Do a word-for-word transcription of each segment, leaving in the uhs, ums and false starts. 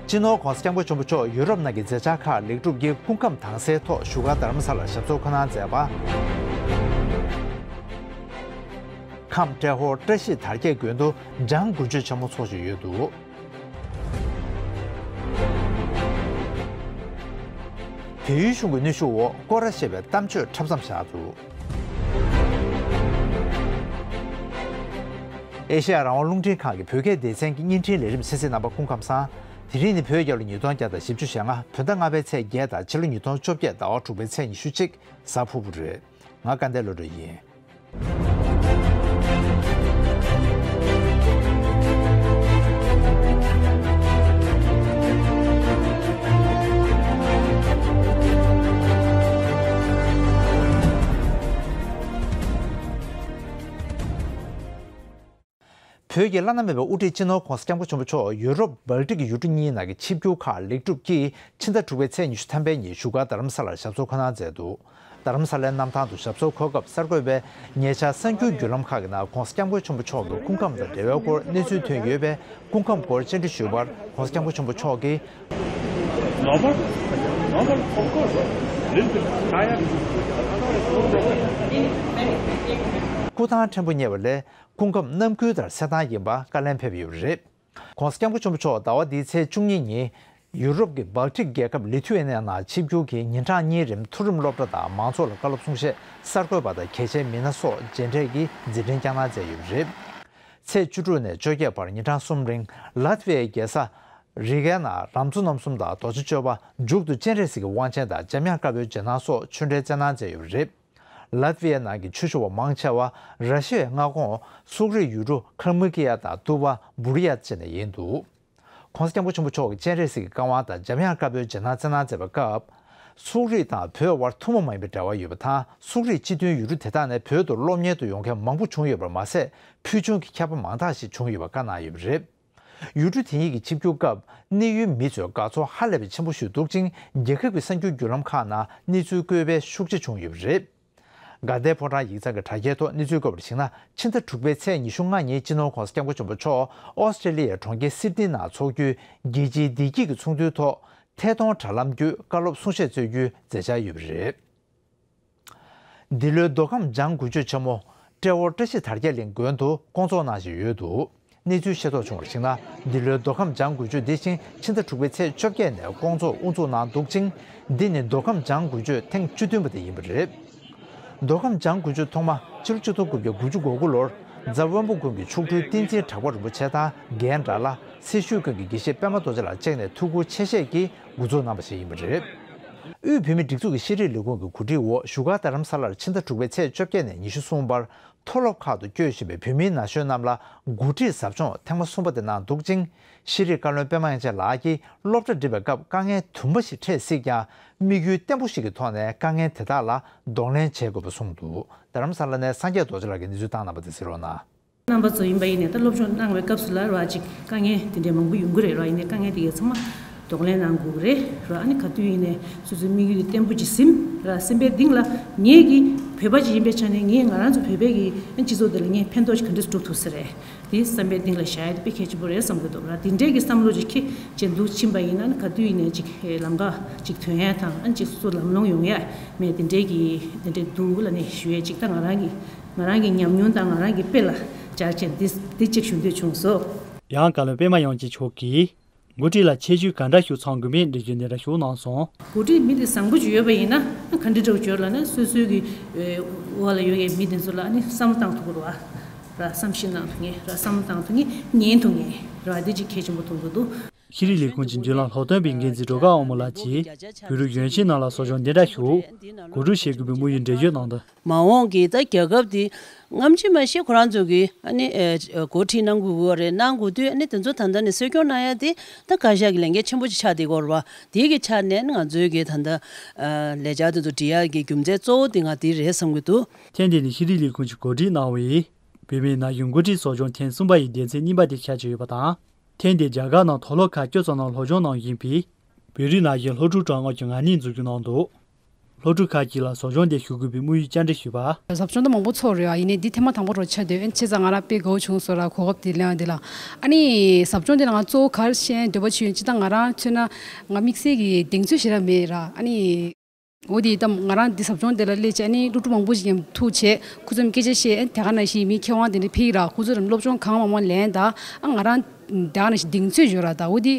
སྤྱི་ནོར་༧གོང་ས་༧སྐྱབས་མགོན་ཆེན་པོ་མཆོག་ཡུ་རོབ་ནང་གི་མཛད་འཆར་ཁག་ལེགས་གྲུབ་ཀྱིས་སྐུ་ཁམས་དྭངས་གསལ་ཐོག་བཞུགས་སྒར་རྡ་རམ་ས་ལར་ཞབས་སོར་འཁོད་གནང་མཛད་པ། ཁམས་ཏྲེ་ཧོར་བཀྲ་ཤིས་དར་རྒྱས་དགོན་དུ་འཇང་དགུན་ཆོས་ཆེན་མོ་འཚོགས་བཞིན་ཡོད་འདུག་བལ་ཡུལ་གཞུང་གི་གནོན་ཤུགས་འོག་སྐོར་ར་ཞེས་པའི་གཏམ་བརྗོད་འཁྲབ་མཚམས་བཞག་འདུག་ཨེ་ཤེ་ཡ་རང་དབང་རླུང་འཕྲིན་ཁང་གི་བོད་སྐད་སྡེ་ཚན་གྱི་བརྙན་འཕྲིན་ལས་རིམ་གསན་གཟིགས་རྣམ་པ་སྐུ་ཁམས་བཟང་། དེ་རིང་ནི་བོད་རྒྱལ་ལོ་ཉིས་སྟོང་བརྒྱ་དང་བཞི་བཅུ་ཞེ་ལྔ་བོད་ཟླ་ལྔ་པའི་ཚེས་བརྒྱད་དང་ཕྱི་ལོ་ཉིས་སྟོང་བཅོ་བརྒྱད་ཟླ་བ་དྲུག་པའི་ཚེས་ཉི་ཤུ་གཅིག་གཟའ་ཕུར་བུ་རེད། ང་སྐལ་ལྡན་བློ་གྲོས་ཡིན། བོད་ཀྱི་བླ་ན་མེད་པའི་དབུ་ཁྲིད་སྤྱི་ནོར་༧གོང་ས་༧སྐྱབས་མགོན་ཆེན་པོ་མཆོག་ཡུ་རོབ་སྦལ་ཏིག་ཡུལ་གྲུ་གཉིས་ནང་གི་ཆིབས་བསྒྱུར་ཁག་ལེགས་གྲུབ་ཀྱིས་ཕྱི་ཟླ་དྲུག་པའི་ཚེས་ཉི་ཤུ་ཐམ་པའི་ཉིན་བཞུགས་སྒར་རྡ་རམ་ས་ལར་ཞབས་སོར་འཁོད་གནང་མཛད་འདུག་རྡ་རམ་ས་ལའི་གནམ་ཐང་དུ་ཞབས་སོར་འཁོད་སྐབས་གསར་འགོད་པས་ཉེ་ཆར་གསར་འགྱུར་བརྒྱུད་ལམ་ཁག་གི་ནང་༧གོང་ས་༧སྐྱབས་མགོན་ཆེན་པོ་མཆོག་གི་སྐུ་ཁམས་དང་འབྲེལ་བའི་སྐོར་གནས་ཚུལ་ཐོན་ཡོད་པས། སྐུ་ཁམས་སྐོར་བཅར་འདྲི་ཞུས་པར་༧གོང་ས་༧སྐྱབས་མགོན་ཆེན་པོ་མཆོག་གིས། Normal, normal, of course. Little bit tired. སྐུ་ཐང་ཕྲན་བུ་བརྙེས་པ་ལས་སྐུ་ཁམས་རྣམ་འགྱུར་དང་གསལ་ཐང་ཡིན་པ་བཀའ་ལན་ཕེབས་ཡོད་པ་རེད། ༧གོང་ས་༧སྐྱབས་མགོན་ཆེན་པོ་མཆོག་ཟླ་བ་འདིའི་ཚེས་བཅུ་གཉིས་ཉིན་ཡུ་རོབ་ཀྱི་སྦལ་ཏིག་རྒྱལ་ཁབ་ལི་ཐུ་ཨེ་ནི་ཡ་ནང་ཆིབས་བསྒྱུར་གྱིས་ཉིན་གྲངས་གཉིས་རིང་མཐོ་རིམ་སློབ་གྲྭ་དང་མང་ཚོགས་ལ་བཀའ་སློབ་གསུང་བཤད། གསར་འགོད་པ་དང་གལ་ཆེའི་མི་སྣ་སོགས་མཇལ་འཕྲད་ཀྱིས་མཛད་འཕྲིན་བསྐྱངས་གནང་མཛད་ཡོད་པ་རེད། ཚེས་བཅུ་དྲུག་ནས་བཅོ་བརྒྱད་བར་ཉིན་གྲངས་གསུམ་རིང་ལ་ཏི་བི་ཡའི་རྒྱལ་ས་རི་གའི་ནང་རང་གཙོ་རྣམ་གསུམ་དང་རྡོ་རྗེ་གཅོད་པ། མཇུག་ཏུ་སྤྱན་རས་གཟིགས་ཀྱི་དབང་ཆེན་དང་འཇམ་དབྱངས་དཀར་པོའི་རྗེས་གནང་སོགས་ཆོས་འབྲེལ་བསྩལ་གནང་མཛད་ཡོད་པ་རེད། ལ་ཏི་བི་ཡའི་ནང་གི་ཆོས་ཞུ་བ་མང་ཆེ་བ་ར་ཤི་ཡའི་མངའ་ཁོངས་སུག་རིའི་ཡུལ་གྲུ་ཁལ་མུ་ཀི་ཡ་དང་ཏུ་བ་བུ་རི་ཡ་བཅས་ནས་ཡིན་འདུག ྋགོང་ས་ྋསྐྱབས་མགོན་ཆེན་པོ་མཆོག་གིས་སྤྱན་རས་གཟིགས་ཀྱི་བཀའ་དབང་དང་འཇམ་དབྱངས་དཀར་པོའི་རྗེས་གནང་བསྩལ་གནང་མཛད་པའི་སྐབས། སུག་རིགས་དང་བོད་དབར་ཐུན་མོང་མ་ཡིན་པའི་འབྲེལ་བ་ཡོད་པ་དང་། སུག་རིགས་སྤྱི་མཐུན་ཡུལ་གྲུ་དེ་དག་ནས་བོད་དུ་སློབ་གཉེར་དུ་ཡོང་མཁན་མང་པོ་བྱུང་ཡོད་པར་མ་ཟད། ཕུལ་བྱུང་གི་ཁྱད་པར་མང་དག་ཞིག་བྱུང་ཡོད་པ་བཀའ་གནང་ཡོད་པ་རེད། ཡུལ་གྲུ་དེ་གཉིས་ཀྱི་ཆིབས་བསྒྱུར་སྐབས་གནས་ཡུལ་མི་ཚོས་དགའ་ཚོར་ཧ་ལས་པའི་ཆེན་པོ་ཞིག་འདུག་ཅིང་། རྒྱལ་ཁབ་ཀྱི་གསར་འགྱུར་བརྒྱུད་ལམ་ཁག་ནང་གནས་ཚུལ་བཀོད་སྤེལ་ཤུགས་ཆེ་བྱུང་ཡོད་པ་རེད། དགའ་ལྡན་ཕོ་བྲང་ཡིག་ཚང་གི་དྲ་རྒྱའི་ཐོག་གནས་ཚུལ་བཀོད་པར་གཞིགས་ན། ཕྱི་ཟླ་དྲུག་པའི་ཚེས་ཉི་ཤུ་ལྔ་ཉིན་སྤྱི་ནོར་༧གོང་ས་༧སྐྱབས་མགོན་ཆེན་པོ་མཆོག་ཨོ་སི་ཀྲི་ལི་ཡའི་གྲོང་ཁྱེར་སིད་ནི་ནང་འཚོགས་རྒྱུའི་རྒྱལ་སྤྱིའི་བདེ་སྐྱིད་ཀྱི་ཚོགས་འདུའི་ཐོག་ཐད་གཏོང་དྲ་ལམ་བརྒྱུད་བཀའ་སློབ་གསུང་བཤད་སྩལ་རྒྱུའི་མཛད་འཆར་ཡོད་པ་རེད། འདི་ལོའི་མདོ་ཁམས་འཇང་དགུན་ཆོས་ཆེན་མོ་ཏྲེ་ཧོར་བཀྲ་ཤིས་དར་རྒྱས་གླིང་དགོན་དུ་སྐོང་ཚོགས་གནང་བཞིན་ཡོད་འདུག་གནས་ཚུལ་ཤེས་རྟོགས་བྱུང་བར་གཞིགས་ན། འདི་ལོའི་མདོ་ཁམས་འཇང་དགུན་ཆོས་འདི་བཞིན་ཕྱི་ཟླ་དྲུག་པའི་ཚེས་བཅོ་བརྒྱད་ནས་སྐོང་ཚོགས་དབུ་འཛུགས་གནང་འདུག་ཅིང་། འདི་ནི་མདོ་ཁམས་འཇང་དགུན་ཆོས་ཐེངས་བཅུ་བདུན་པ་དེ་ཡིན་པ་རེད། མདོ་ཁམས་འཇང་དགུན་ཆོས་ཐོག་མ་ཕྱི་ལོ་ཆིག་སྟོང་དགུ་བརྒྱ་དགུ་བཅུ་གོ་དགུ་ལོར་རྫ་དབོན་པོ་དགོན་གྱི་མཆོག་སྤྲུལ་བསྟན་འཛིན་གྲགས་པ་རིན་པོ་ཆེ་དང་རྒན་དགྲ་ལྷ། སེར་ཤུལ་དགོན་གྱི་དགེ་བཤེས་པད་མ་རྡོ་རྗེ་ལགས་བཅས་ནས་ཐུགས་ཁུར་ཆེ་བཞེས་ཀྱིས་འགོ་འཛུགས་གནང་བ་ཞིག་ཡིན་པ་རེད། དབུས་བོད་མིའི་སྒྲིག་འཛུགས་ཀྱི་ཤེས་རིག་ལས་ཁུངས་ཀྱི་གོ་སྒྲིག་འོག་བཞུགས་སྒར་རྡ་རམ་ས་ལར་ཕྱི་ཟླ་དྲུག་པའི་ཚེས་བཅོ་བརྒྱད་ནས་ཉི་ཤུ་གསུམ་བར་མཐོ་སློབ་ཁག་ཏུ་སྐྱོད་བཞིན་པའི་བོད་མིའི་ན་གཞོན་རྣམས་ལ་འགོ་ཁྲིད་ཟབ་སྦྱོང་ཐེངས་མ་གསུམ་པ་དེ་གནང་འདུག་ཅིང་། ཤེས་རིག་བཀའ་བློན་པད་མ་དབྱངས་ཅན་ལགས་ཀྱིས་སློབ་གྲྭ་འགྲིམ་པའི་སྐབས་དཀའ་ངལ་དུམ་པ་ཞིག་འཕྲད་སྲིད་ཀྱང་། དམིགས་ཡུལ་བརྟན་པོ་ཞིག་གི་ཐོག་ནས་དཀའ་ངལ་དེ་དག་ལ་གདོང་ལེན་བྱེད་དགོས་པ་གསུངས་འདུག་རྡ་རམ་ས་ལ་ནས་སངས་རྒྱས་རྡོ་རྗེ་ལགས་ཀྱིས་གནས་ཚུལ་བཏང་གནང་པ་དེ་གཟིགས་རོགས་གནང་། རྣམ་པ་ཚོ་ཡིན་པ་ཡིན་ནའི་ད་སློབ་སྦྱོང་གནང་བའི་སྐབས་སུ་ལ་ར་ཅིག་དཀའ་ངལ་དེ་འདྲའི་མང་པོ་ཡོང་གི་རེད་ར། ཡིན་ནའི་དཀའ་ངལ་དེ་གའི་ཚང་མ་གདོང་ལེན་གནང་དགོས་ཀྱི་རེད་ར། ཨ་ནི་ག་དུས་ཡིན་ནའི་སོ་སོའི་དམིགས་ཡུལ་དེ་བརྟན་པོ་ཅིག་ཟིན་ར། ཟིན་པའི་སྟེང་ལ་ངེད་ཀྱི་བོད་པ་ཅིག་ཡིན་པའི་ཆ་ནས་ངས་ང་རང་ཚོ་བོད་པའི་གི་སྤྱི་ཚོགས་འདི་ལ་ངས་ཕན་ཐོགས་ཅིག་ག་འདྲས་སྒྲུབ་ཐུབ་ས་རེད། དེ་བསམ་པའི་སྟེང་ལ་བཞག་ཡ་དེ་དཔེ་གལ་ཆེན་པོ་རེད་བསམ་གྱི་འདུག་ར། དེ་འདྲས་ཀྱི་བསམ་བློ་ཅིག་འཁྱེར་བྱས་འདུག་ཕྱིན་པ་ཡིན་ན་ནི་ག་དུས་ཡིན་ནའི་ཅིག་ལམ་ཁ་ཅིག་ཐོན་ཡ་དང་། ཨ་ནི་ཅིག་སོ་སོ་ལམ་ལྷོང་ཡོང་ཡ་མེད། དེ་འདྲས་ཀྱི་དེ་འདྲས་འདུག་ལ་ནི་ཞུ་ཡས་ཅིག་ད་ང་རང་གི་ང་རང་གི་ཉམས་མྱོང་དང་ང་རང་གི་དཔེ་ལ་སྦྱར་བྱས་འདི་འདི་གཅིག་ཞུ་འདོད་བྱུང་སོང་། ཡང་བཀའ་བློན་པད་མ་དབྱངས་ཅན་མཆོག་གིས་འགོ་ཁྲིད་ལ་ཁྱད་ཆོས་ག་འདྲ་ཞིག་ཚང་དགོས་མིན་འགྲེལ་བརྗོད་འདི་འདྲ་ཞིག་གནང་སོང་། འགོ་ཁྲིད་མི་དེ་བཟང་པོ་ཅིག་ཡོད་པ་ཡིན་ན་ག་འདྲ་འདྲ་བོ་བྱོས་ལ་ནི་སོ་སོའི་གི་འོག་ལ་ཡོད་པའི་མི་དེ་ཚོ་ལ་ནི་བསམ་བློ་བཏང་ཐུབ་དགོས་རེད་བ། ར་བསམ་ཤེས་གནང་ཐུབ་མཁན་ར། བསམ་བློ་བཏང་ཐུབ་མཁན། ཉན་ཐུབ་མཁན་ར། དེ་གཅིག་གལ་ཆེན་པོ་མཐོང་གི་འདུག་ཤེས་རིག་ལས་ཁུངས་ཀྱི་མདུན་ལམ་སློབ་སྟོན་པའི་འགན་འཛིན་སྒྲོལ་དཀར་དབང་མོ་ལགས་ཀྱིས་བོད་རིགས་གཞོན་སྐྱེས་རྣམས་ལ་གསོ་སྦྱོང་འདི་འདྲ་ཞིག་གོ་སྒྲིག་བྱེད་དགོས་པའི་དམིགས་ཡུལ་འགྲེལ་བརྗོད་གནང་དོན། མ་འོངས་ཀྱི་ད་རྒྱལ་ཁབ་འདི་སྔ་ཕྱི་མ་ཤེས་ཁོ་རང་ཚོ་གིས་ཨ་ནི་ཨེ་འགོ་ཁྲིད་གནང་དགོས་ཀྱི་ཡོད་རེད། གནང་དགོས་དུས་ཨ་ནི་དེ་ཚོ་ད་ལྟ་ནས་གསོ་སྐྱོང་གནང་ཡ་དེ་ད་བཀའ་ཤག་གི་ལས་འགན་ཆེན་པོ་ཅིག་ཆགས་བསྡད་ཀྱི་ཡོད་རེད་བ། དེ་གི་ཆ་ནས་ང་ཚོའི་གི་ད་ལྟ་ཨ་ལས་འཆར་དེ་ཚོ་སྒྲིག་ཡ་གི་རྒྱུ་མཚན་གཙོ་བོ་དེ་ང་དེ་རེད་བསམ་གྱི་འདུག་ཐེངས་འདི་ནི་ཤེས་རིག་ལས་ཁུངས་ཀྱིས་གོ་སྒྲིག་གནང་བའི་བོད་མིའི་ན་གཞོན་འགོ་ཁྲིད་གསོ་སྦྱོང་ཐེངས་གསུམ་པ་ཡི་སྡེ་ཚན་གཉིས་པ་དེ་ཆགས་ཀྱི་ཡོད་པ་དང་། ཐེངས་འདིར་རྒྱ་གར་ནང་མཐོ་སློབ་ཁག་བཅུ་ཙམ་ནང་སློབ་སྦྱོང་གནང་བཞིན་པའི་བོད་རིགས་ན་གཞོན་སློབ་ཕྲུག་གྲངས་ལྔ་བཅུ་ང་གཉིས་མཛུབ་སྟོན་གནང་འདུག་སློབ་ཕྲུག་ཁག་ཅིག་ལ་ཟབ་སྦྱོང་དེ་ཞུགས་དགོས་པའི་དམིགས་ཡུལ་བཅར་འདྲི་ཞུས་པ། ཟབ་སྦྱོང་ད་མང་པོ་ཚོགས་རེད་ཨ། ཡིན་ནའི་འདི་ཐེངས་མ་དང་པོ་རུ་ཆགས་དུས་ཨན་ཆེ་ཙང་ང་རང་དཔེ་དགའ་བོ་བྱུང་སོང་ར། གོ་སྐབས་དེ་ལེན་ཡ་འདི་ལ། ཨ་ནི་ཟབ་སྦྱོང་དེ་ལ་ང་གཙོ་བོ་ག་རེ་བཤད་འདོད་པ་ཅིག་ཡོད་ཅི་ད་ང་རང་མཚོན་ན་ང་དམིགས་བསལ་གྱི་གདེང་ཚོད་ཞེ་དྲག་མེད་ར། ཨ་ནི་འོ་དེ་ད་ང་རང་འདི་ཟབ་སྦྱོང་དེ་ལ་སླེབས་བྱས་ཨ་ནི་སློབ་ཕྲུག་མང་པོ་ཞིག་མཉམ་ཐུག་བྱས་ཁོ་ཚོ་མི་སྐད་ཆ་བཤད་ཨ་ནི་དེ་ག་ནང་བཞིན་མི་མཁས་དབང་དེ་འདྲ་ཕེབས་ར། ཁོ་ཚོ་རང་སློབ་སྦྱོང་གང་མང་མང་ལེན་ད་ཨ་ང་རང་དེ་ག་ནང་བཞིན་གདེང་ཚོད་ཡོད་ར། ད་འོ་དེ་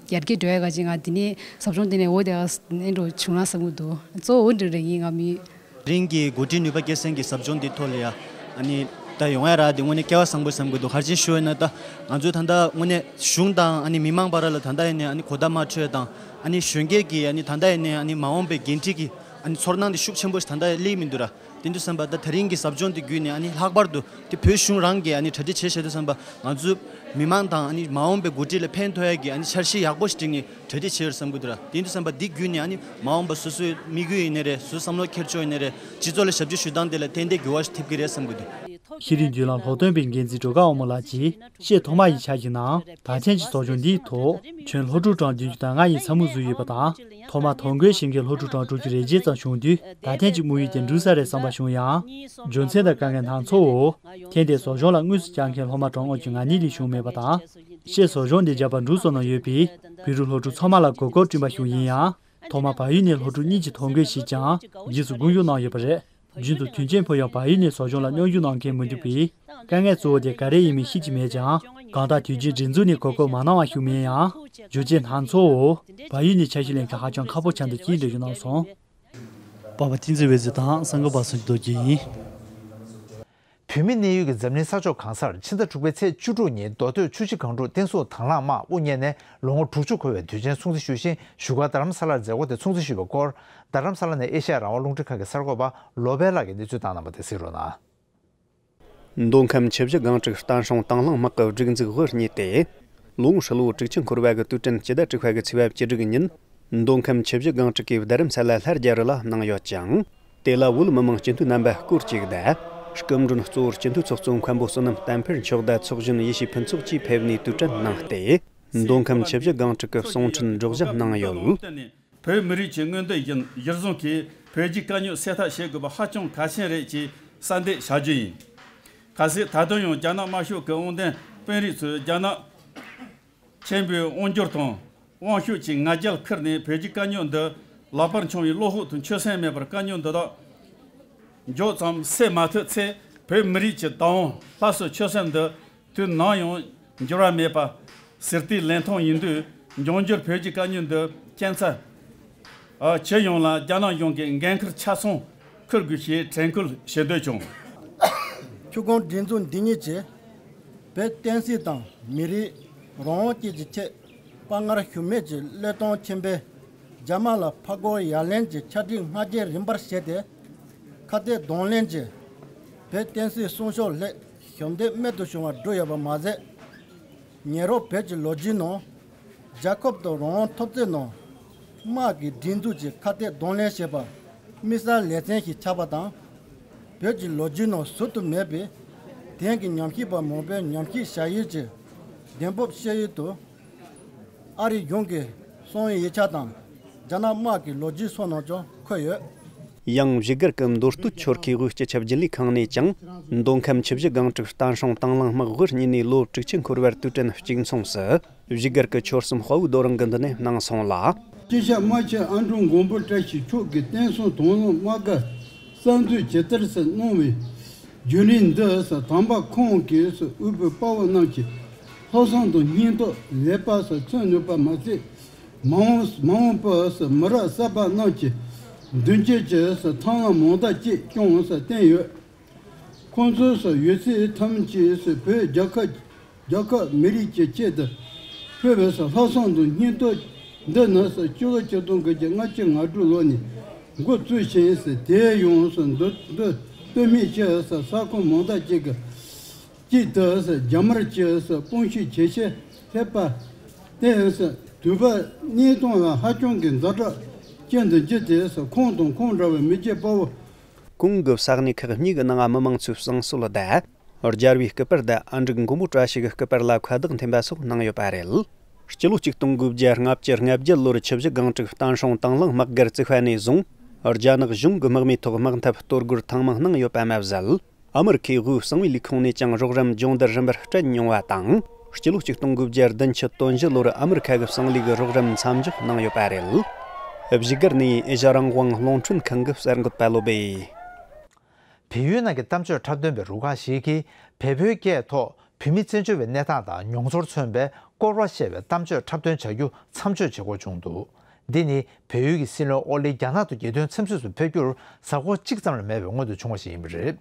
ཡར་རྒྱས་འགྲོ་ཡ་ག་ཅིག་ང་དེ་ནས་ཟབ་སྦྱོང་དེ་ནས་འོ་དེ་ཨ་འདྲ་བྱུང་ན་བསམ་གི་འདུག་གཙོ་བོ་འདི་རེད་ཡིན་ང་མི། རིང་གི་འགོ་ཁྲིད་ནུས་པ་སྐྱེད་སྲིང་གི་ཟབ་སྦྱོང་འདི་ཐོག་ལ་ཡ། ཨ་ནི་ད་ཡོང་ཡ་ར་དེ་དངོས་གནས་སྐལ་བ་བཟང་པོ་བསམ་གི་འདུག་ག་རེ་བྱས་ཞུ་ཡ་ན་ད་ང་ཚོས་ད་ལྟ་དངོས་གནས་གཞུང་དང་ཨ་ནི་མི་མང་བར་ལ་ད་ལྟ་ཡིན་ནའི་ཨ་ནི་གོ་བརྡ་མ་འཕྲོད་དང་ཨ་ནི་གཞོན་སྐྱེས་ཀྱི་ཨ་ནི་ད་ལྟ་ཡིན་ནའི་ཨ་ནི་མ་འོངས་པའི་འགན་འཁྲི་གི་ཨ་ནི་ཚོར་སྣང་དེ་ཤུགས་ཆེན་པོ་ཞིག་ད་ལྟ་སླེབས་མི་འདུག་ར། དེ་འདུག་བསམ་པ་ད་དེ་རིང་གི་ཟབ་སྦྱོང་དེ་བརྒྱུད་ནས་ཨ་ནི་ལྷག་པར་དུ་དེ་བོད་གཞུང་རང་གིས་ཨ་ནི་གྲ་སྒྲིག་བྱས་བྱས་འདུག་བསམ་པ་ང་ཚོ་མི་མང་དང་ཨ་ནི་མ་འོངས་པའི་འགོ་ཁྲིད་ལ་ཕན་ཐོགས་ཡ་གི་ཨ་ནི་འཆར་གཞི་ཡག་པོ་ཞིག་བསྒྲིགས་ནས་གྲ་སྒྲིག་བྱས་ཡོད་བསམ་གི་འདུག་ར། དེ་འདུག་བསམ་པ་འདི་བརྒྱུད་ནས་ཨ་ནི་མ་འོངས་པ་སོ་སོའི་དམིགས་ཡུལ་ཡིན་ནའི་རེད། སོ་སོའི་བསམ་བློ་འཁྱེར་ཕྱོགས་ཡིན་ནའི་རེད། སྤྱི་ཚོགས་ལ་ཞབས་ཕྱི་ཞུ་སྟངས་དེ་ལ་ཏན་ཏན་འགྱུར་བ་ཞིག་ཐེབས་ཀྱི་རེད་བསམ་གི་འདུག་ཤེས་རིག་བརྒྱུད་ལམ་སློབ་སྟོན་པའི་འགན་འཛིན་སྒྲོལ་དཀར་དབང་མོ་ལགས་ཀྱིས་ཤེལ་ཐོག་མ་ཡི་ཆ་གི་ནང་ད་ཐེངས་ཀྱི་ཟབ་སྦྱོང་འདིའི་ཐོག་ཁྱོན་སློབ་ཕྲུག་གྲངས་བདུན་ཅུ་དོན་ལྔ་ཡི་ཚ་མུ་བཟོས་ཡོད་པ་དང་ཐོག་མ་ཐོ་འགོད་བྱེད་མཁན་སློབ་ཕྲུག་གྲངས་དྲུག་ཅུ་རེ་བརྒྱད་ཙམ་བྱུང་དུས་ད་ཐེངས་ཀྱི་དམིགས་ཡུལ་དེ་འགྲུབ་ས་རེད་བསམ་པ་བྱུང་ཡང་། རྒྱུ་མཚན་དང་དཀའ་ངལ་སྣ་ཚོགས་འོག་ཐེངས་འདིའི་ཟབ་སྦྱོང་ལ་དངོས་སུ་བཅར་མཁན་སློབ་མ་གྲངས་ལྔ་བཅུ་ང་གཉིས་ལས་བྱུང་མེད་པ་དང་། ཤེལ་ཟབ་སྦྱོང་འདི་བརྒྱབ་པར་འགྲོ་སོང་གནང་ཡོད་པས་བོད་རིགས་སློབ་ཕྲུག་ཚང་མ་ལ་གོ་སྐབས་བསྐྲུན་པ་ཞིག་ཡིན་ཡང་། ཐོག་མར་བལ་ཡུལ་ནས་སློབ་ཕྲུག་གཉིས་ཀྱིས་ཐོ་འགོད་བྱས་ཀྱང་རྗེས་སུ་དགོངས་ཞུ་གནང་ཡོད་པ་རེད། རྒྱུན་དུ་དུས་ཆེན་ཕུད་ཡང་བལ་ཡུལ་ནས་ཟབ་སྦྱོང་ལ་མཉམ་ཞུགས་གནང་མཁན་མི་འདུག་པས་དཀའ་ངལ་གཙོ་བོ་དེ་ག་རེ་ཡིན་མིན་ཤེས་ཀྱི་མེད་ཀྱང་གང་ལྟར་དུས་རྒྱུན་སྒྲིག་འཛུགས་ནས་གོ་སྐབས་མ་གནང་བ་ཞུ་མིན་ཡང་རྒྱུ་རྐྱེན་སྣ་ཚོགས་འོག་བལ་ཡུལ་ནས་ཆ་ཞིག་ལེན་མཁན་ཧ་ཅང་ཁག་པོ་ཆགས་འདུག་ཅེས་འགྲེལ་བརྗོད་གནང་སོང་། པ་པ་བསྟན་འཛིན་འོད་ཟེར་དང་གསར་འགོད་པ་སངས་རྒྱས་རྡོ་རྗེ་ཡིན། བོད་མིའི་གནས་ཡུལ་གྱི་འཛམ་གླིང་ས་ཕྱོགས་གང་སར་ཕྱི་ཟླ་དྲུག་པའི་ཚེས་བཅུ་དྲུག་ཉིན་མདོ་སྟོད་ཆུ་བཞི་སྒང་དྲུག་བསྟན་སྲུང་དྭང་བླངས་དམག་དབུ་བརྙེས་ནས་ལོ་ངོ་དྲུག་ཅུ་འཁོར་བའི་དུས་ཆེན་སྲུང་བརྩི་ཞུ་བཞིན་བཞུགས་སྒར་རྡ་རམ་ས་ལར་མཛད་སྒོ་དེ་སྲུང་བརྩི་ཞུས་པའི་སྐོར་རྡ་རམ་ས་ལ་ནས་ཨེ་ཤ་ཡ་རང་དབང་རླུང་འཕྲིན་ཁང་གི་གསར་འགོད་པ་བློ་བྷེ་ལགས་ཀྱིས་གནས་ཚུལ་བཏང་གནང་བ་དེ་གཟིགས་རོགས་གནང་། མདོ་ཁམས་ཆུ་བཞི་སྒང་དྲུག་བསྟན་སྲུང་དྭང་བླངས་དམག་གི་སྒྲིག་འཛུགས་དབུ་བརྙེས་ཏེ། ལོ་ངོ་ཧྲིལ་བོ་དྲུག་ཅུ་འཁོར་བ་གི་དུས་དྲན་སྤྱི་ཟླ་དྲུག་པ་གི་ཚེས་པ་བཅུ་དྲུག་ཉིན། མདོ་ཁམས་ཆུ་བཞི་སྒང་དྲུག་གི་རྡ་རམ་ས་ལ་ལྷ་རྒྱལ་རི་ལ་གནང་ཡོད་ཅིང་། དེ་ལ་བོད་མི་མང་སྤྱི་འཐུས་རྣམ་པ་སྐོར་གཅིག་དང་། སྐུ་མགྲོན་གཙོ་བོར་སྤྱི་འཐུས་ཚོགས་གཙོ་མཁན་པོ་བསོད་ནམས་བསྟན་འཕེལ་མཆོག་དང་ཚོགས་གཞོན་ཡེ་ཤེས་ཕུན་ཚོགས་བཅས་ཕེབས་ནས་དུས་དྲན་གནང་སྟེ། མདོ་ཁམས་ཆུ་བཞི་སྒང་དྲུག་གི་གསུང་འཕྲིན་སྒྲོག་སྦྱང་གནང་ཡོད། བོད་མི་རིགས་ཀྱི་མངོན་འདོད་བཞིན་གཞིར་བཟུང་གིས་བོད་བརྒྱུད་དཀའ་རྙོག་སེལ་ཐབས་བྱེད་དགོས་པ་ཧ་ཅང་གལ་ཆེན་རེད་ཅེས་གསལ་འདེབས་བྱ་རྒྱུ་ཡིན། གལ་སྲིད་ད་དུང་ཡང་རྒྱ་ནག་དམར་ཤོག་གི་དབང་ལྡན་དཔོན་རིགས་ཚོས་རྒྱ་ནག་ཆེན་པོའི་དབང་སྒྱུར་དང་དབང་ཤུགས་ཀྱི་ང་རྒྱལ་ཁུར་ནས་བོད་བརྒྱུད་དཀའ་རྙོག་འདི་ལག་པར་འཆང་བའི་བློ་ཁོག་དང་ཆོད་སེམས་མེད་པར་དཀའ་རྙོག་འདི་དག་མགྱོགས་ཙམ་སེལ་མ་ཐུབ་ཚེ་བོད་མི་རིགས་ཀྱི་བདག་དབང་སླར་གསོ་ཆོད་སེམས་འདི་དུས་ནམ་ཡང་འགྱུར་བ་མེད་པ་ཟུར་བལྟས་ལེན་སྟངས་ཡིན་དུས་འབྱུང་འགྱུར་བོད་བརྒྱུད་དཀའ་རྙོག་འདི་རྐྱེན་ཚ་ཨ་ཇི་ཡོང་ལ་རྒྱ་ནག་གཞུང་གིས་འགན་ཁུར་ཆ་ཚང་འཁུར་དགོས་ཞེས་དྲན་སྐུལ་ཞུ་འདོད་བྱུང་། ཆུ་ཁོངས་སྒྲིག་འཛུགས་འདི་ཉིད་ཀྱིས་བོད་བསྟན་སྲིད་དང་མི་རིགས་རང་དབང་བཅས་ཀྱི་ཆེད་དཔའ་ངར་ཞུམ་མེད་ཀྱི་བློས་གཏོང་ཆེན་པོས་རྒྱ་དམར་ལ་ཕར་རྒོལ་ཡར་ལེན་གྱི་ཕྱག་བྲིས་སྔ་རྗེས་རིམ་པར་བྱས་ཏེ། ཁ་གཏད་གདོང་ལེན་གྱིས་བོད་བསྟན་སྲིད་སྲུང་སྐྱོབ་སླད་ཞབས་འདེགས་རྨད་དུ་བྱུང་བ་བསྒྲུབས་ཡོད་པ་མ་ཟད། ཉེ་རབས་བོད་ཀྱི་ལོ་རྒྱུས་ནང་རྒྱལ་ཁབ་དང་རང་དབང་འཐབ་རྩོད་ནང་དམག་གི་སྒྲིག་འཛུགས་ཀྱིས་ཁ་གཏད་གདོང་ལེན་བྱས་པ་དམིགས་བསལ་ལེ་ཚན་ཞིག་ཆགས་པ་དང་། བོད་ཀྱི་ལོ་རྒྱུས་ནང་ཟུར་དུ་མེད་པའི་དེང་གི་ཉམས་ཞིབ་པ་མང་པོས་ཉམས་ཞིབ་བྱ་ཡུལ་གྱི་གདེང་སྤོབས་བཤད་ཡུལ་དུ། ཨ་རིའི་གཞུང་གི་གསང་བའི་ཡིག་ཆ་དང་རྒྱ་ནག་དམག་གི་ལོ་རྒྱུས་སོགས་ནང་ཀྱང་འཁོད་ཡོད། ཡང་བཞུགས་སྒར་གྱི་མདོ་སྟོད་ཆོལ་ཁའི་དབུས་སྤྱི་ཁྱབ་རྒྱུན་ལས་ཁང་ནས་ཀྱང་མདོ་ཁམས་ཆུ་བཞི་སྒང་དྲུག་བསྟན་སྲུང་དྭང་བླངས་དམག་དབུ་བརྙེས་ནས་ལོ་དྲུག་ཅུ་འཁོར་བར་དུས་དྲན་གཅིག་མཚུངས་སུ་བཞུགས་སྒར་གྱི་ཆོལ་གསུམ་དཔའ་བོའི་རྡོ་རིང་གི་མདུན་ནས་གནང་སོང་ལ། སྐྱེས་ཤག་རྨ་ཆེན་ཨ་འབྲུག་མགོན་པོ་བཀྲ་ཤིས་མཆོག་གིས་བསྟན་སྲུང་དྭང་བླངས་དམག་སྒར་གསར་འཛུགས་ཇི་ལྟར་སུ་གནང་བའི་བརྒྱུད་རིམ་འདི་སུ་དམ་པ་ཁོང་གིས་སུ་དབུས་པའི་དཔའ་བོ་རྣམས་ཀྱི་ལྷག་བསམ་དང་སྙིང་སྟོབས་ལེགས་པ་སུ་མཚོན་ནུས་པ་མ་ཟད། མ་འོངས་མ་འོངས་པར་སུ་མི་རབས་གསར་པ་རྣམས་ཀྱི་མདུན་སྐྱོད་ཀྱི་སུ་ཐབས་ལམ་མང་དག་ཅིག་ཀྱང་སུ་བསྟན་ཡོད། ཁོང་ཚོས་སུ་ཡོད་ཚད་ཐམས་ཅད་སུ་བོད་རྒྱལ་ཁབ་རྒྱལ་ཁབ་མི་རིགས་ཀྱི་ཆེད་དུ་ཕུལ་བའི་སུ་ལྷག་བསམ་དང་སྙིང་སྟོབས་འདི་ནི་སུ་སྤྱི་ལོ་ཆིག་སྟོང་དགུ་བརྒྱ་ལྔ་བཅུ་ང་དྲུག་ལོ་ནས་འགོ་བཙུགས་ཤིང་སུ་དེ་ཡང་སུ་མདོ་སྟོད་སྟོད་སྨད་ཀྱི་སུ་ས་ཁོངས་མང་དག་ཅིག་གི་གཅིག་ཏུ་སུ་རྒྱ་དམར་གྱི་སུ་དཔུང་ཤུགས་ཇེ་ཆེར་སླེབས་པར་བརྟེན་སུ་དུས་བབ་གནས་སྟངས་ལ་ཧ་ཅང་གི་ཛ་དྲག་ཅན་དུ་གྱུར་ཏེ་སུ་ཁོང་དང་ཁོང་འདྲ་བའི་མི་སྐྱ་དཔའ་བོ། གོང་གི་ས་གནས་ཁག་གཉིས་ཀྱི་ནང་མི་མང་ཚོའི་བསང་གསོལ་དང་། རྒྱལ་བའི་སྐུ་པར་དང་ཨ་འབྲུག་མགོན་པོ་བཀྲ་ཤིས་ཀྱི་སྐུ་པར་ལ་ཁ་བཏགས་འཐེན་པ་སོགས་གནང་ཡོད་པ་རེད། སྤྱི་ལོ་གཅིག་སྟོང་དགུ་བརྒྱ་ལྔ་བཅུ་ང་བརྒྱད་ལོར་ཆུ་བཞི་སྒང་དྲུག་བསྟན་སྲུང་དྭང་བླངས་དམག་སྒར་བཙུགས་པ་ནས་བཟུང་ རྒྱ་ནག་གཞུང་གི་དམག་མིའི་ཐོག་དམག་འཐབ་གཏོར་རྒོལ་ཐེངས་མང་གནང་ཡོད་པ་མ་ཟད། ཨ་མི་རི་ཁའི་དབུས་གསང་བའི་ལས་ཁུངས་ནས་ཀྱང་རོགས་རམ་སྦྱོང་བརྡར་རིམ་པར་སྤྲད་མྱོང་བ་དང་། སྤྱི་ལོ་ཆིག་སྟོང་དགུ་བརྒྱ་བདུན་ཅུ་དོན་བཞི་ལོར་ཨ་མི་རི་ཁ་གི་གསང་ལས་ཀྱི་རོགས་རམ་མཚམས་འཇོག་གནང་ཡོད་པ་རེད། བཞུགས་སྒར་ནས་ཨེ་ཤ་རང་དབང་རླུང་འཕྲིན་ཁང་གི་གསར་འགོད་པ་བློ་སྦེ། བལ་ཡུལ་ནང་གི་གཏམ་བརྗོད་འཁྲབ་སྟོན་པའི་རུ་ཁག་ཞིག་གིས་བལ་པོའི་སྐད་ཐོག་བོད་མི་བཙན་བྱོལ་བའི་གནས་སྟངས་དང་མྱོང་ཚོར་མཚོན་པའི་སྐོར་བ་ཞེས་པའི་གཏམ་བརྗོད་འཁྲབ་སྟོན་བྱ་རྒྱུ་མཚམས་གཅོད་བྱེད་དགོས་བྱུང་འདུག། འདི་ནི་བལ་ཡུལ་གྱི་སྲིད་བློན་ཨོ་ལི་རྒྱ་ནག་ཏུ་རྒྱལ་དོན་འཚམས་གཟིགས་སུ་ཕེབས་རྒྱུར་གཟའ་འཁོར་གཅིག་ཙམ་ལས་མེད་པའི་སྔོན་དུ་བྱུང་བ་ཞིག་ཡིན་པ་རེད།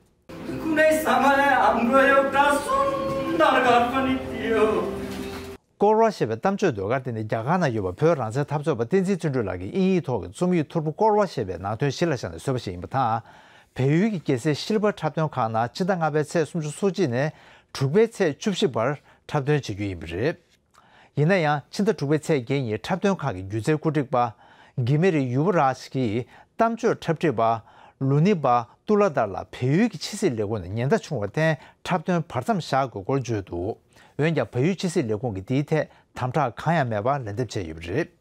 སྐོར་བ་ཞེས་པའི་གཏམ་བརྗོད་ཟློས་གར་དེ་ནི་རྒྱ་གར་ན་ཡོད་པ་བོད་རང་བཙན་འཐབ་རྩོད་པ་བསྟན་འཛིན་བརྩོན་འགྲུས་ལགས་ཀྱི་དབྱིན་ཡིག་ཐོག་གི་རྩོམ་ཡིག་ཐོར་བུ་སྐོར་བ་ཞེས་པའི་ནང་དོན་གཞི་ལ་བཞག་ནས་བཟོས་པ་ཞིག་ཡིན་པ་དང་། བལ་ཡུལ་གྱི་རྒྱལ་སའི་ཤིལ་པ་འཁྲབ་སྟོན་ཁང་ནང་ཕྱི་ཟླ་ལྔ་པའི་ཚེས་སོ་གཅིག་ནས་དྲུག་པའི་ཚེས་བཅུ་བཞི་བར་འཁྲབ་སྟོན་བྱེད་རྒྱུ་ཡིན་པ་རེད། ཡིན་ན་ཡང་ཕྱི་ཟླ་དྲུག་པའི་ཚེས་བརྒྱད་ཉིན་འཁྲབ་སྟོན་ཁང་གི་སྒྱུ་རྩལ་བཀོད་སྒྲིག་པ་གྷི་མེ་རི་ཡུ་བ་རཱཇ་གྱིས་གཏམ་བརྗོད་འཁྲབ་ཁྲིད་པ་ལུ་ནི་པ་ཏུ་ལ་དར་ལ་བལ་ཡུལ་གྱི་ཕྱི་སྲིད་ལས་ཁུངས་ནས་ཉེན་བརྡ་བྱུང་བར་བརྟེན་འཁྲབ་སྟོན་བར་མཚམས་བཞག་དགོས་སྐོར་བརྗོད་འདུག། འོན་ཀྱང་བལ་ཡུལ་ཕྱི་སྲིད་ལས་ཁུངས་ཀྱིས་འདིའི་ཐད་དམ་དྲག་གང་ཡང་མེད་པར་ལན་འདེབས་བྱས་ཡོད་པ་རེད།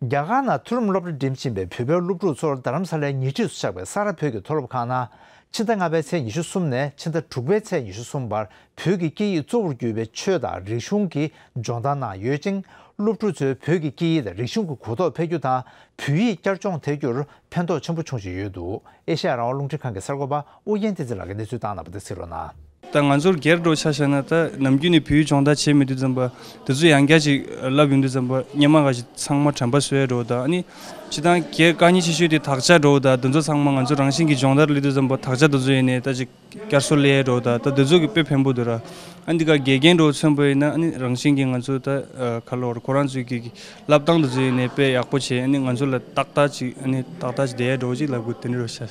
རྒྱ་གར་ནང་མཐོ་རིམ་སློབ་གྲྭ་འགྲིམ་བཞིན་པའི་བོད་པའི་སློབ་ཕྲུག་ཚོར་རྡ་རམ་ས་ལའི་ཉེ་འཁྲིས་སུ་ཆགས་པའི་ས་རཱ་བོད་ཀྱི་མཐོ་སློབ་ཁག་ནང་ཕྱི་ཟླ་ལྔ་པའི་ཚེས་ཉི་ཤུ་གསུམ་ནས་ཕྱི་ཟླ་དྲུག་པའི་ཚེས་ཉི་ཤུ་གསུམ་བར་བོད་ཀྱི་སྐད་ཡིག་གཙོ་བོར་གྱུར་པའི་ཆོས་དང་རིག་གཞུང་གི་སྦྱོང་བརྡར་གནང་ཡོད་ཅིང་། སློབ་ཕྲུག་ཚོས་བོད་ཀྱི་སྐད་ཡིག་དང་རིག་གཞུང་གི་གོ་རྟོགས་འཕེལ་རྒྱུ་དང་བོད་ཡིག་བསྐྱར་སྦྱོང་ཐེབས་རྒྱུར་ཕན་ཐོགས་ཆེན་པོ་འབྱུང་བཞིན་ཡོད་འདུག། ཨེ་ཤ་ཡ་རང་དབང་རླུང་འཕྲིན་ཁང་གི་གསར་འགོད་པ་ཨུ་རྒྱན་བསྟན་འཛིན་ལགས་ཀྱིས་གནས་ཚུལ་བཏང་གནང་བ་དེ་གཟིགས་རོགས་གནང་། ད་ང་ཚོར་སྒེར་འགྲོ་ཆ་བཞག་ན། ད་ནམ་རྒྱུན་ནས་བོད་ཡིག་སྦྱོང་བརྡར་བྱེད་མི་དུས་ཙམ་པ་དེ་ཚོ་ཡང་བསྐྱར་ཅིག་བསླབ་ཡོང་དུས་ཙམ་པ་སྔོན་མ་ག་ཞིག་ཚང་མ་དྲན་པ་གསོ་ཡ་འགྲོ། ད་ཨ་ནི་སྤྱིར་བཏང་སྒེར་དཀའ་ངལ་ཆེ་ཤོས་དེ་དག་ཆ་འགྲོ། ད་དེ་ཚོ་ཚང་མ་ང་ཚོ་རང་བཞིན་གྱིས་སྦྱོང་བརྡར་སླེབས་དུས་ཙམ་པ་དག་ཆ་དེ་ཚོ་ཡིན་ནས་ད་ཅིག་བསྐྱར་གསོ་སླེབས་ཡ་འགྲོ། ད་ད་དེ་ཚོ་གི་དཔེ་ཕན་པོ་འདུག་ར། ཨ་ནི་འདི་ག་དགེ་རྒན་འགྲོ་མཚོན་པ་ཡིན་ན། ཨ་ནི་རང་བཞིན་གྱིས་ང་ཚོ་ད་ཨ་ག་ལོར་ཁོ་རང་ཚོའི་གི་བསླབ་སྟངས་དེ་ཚོ་ཡིན་ནས་དཔེ་ཡག་པོ་བྱས། ཨ་ནི་ང་ཚོ་ལ་ཏག་ཏག་ཅིག་ཨ་ནི་ཏག་ཏག་ཅིག་བསྡད་ཡ་འགྲོ་ཅིག་ལབ་དགོས་དེ་འདྲ་རོ་ཤ།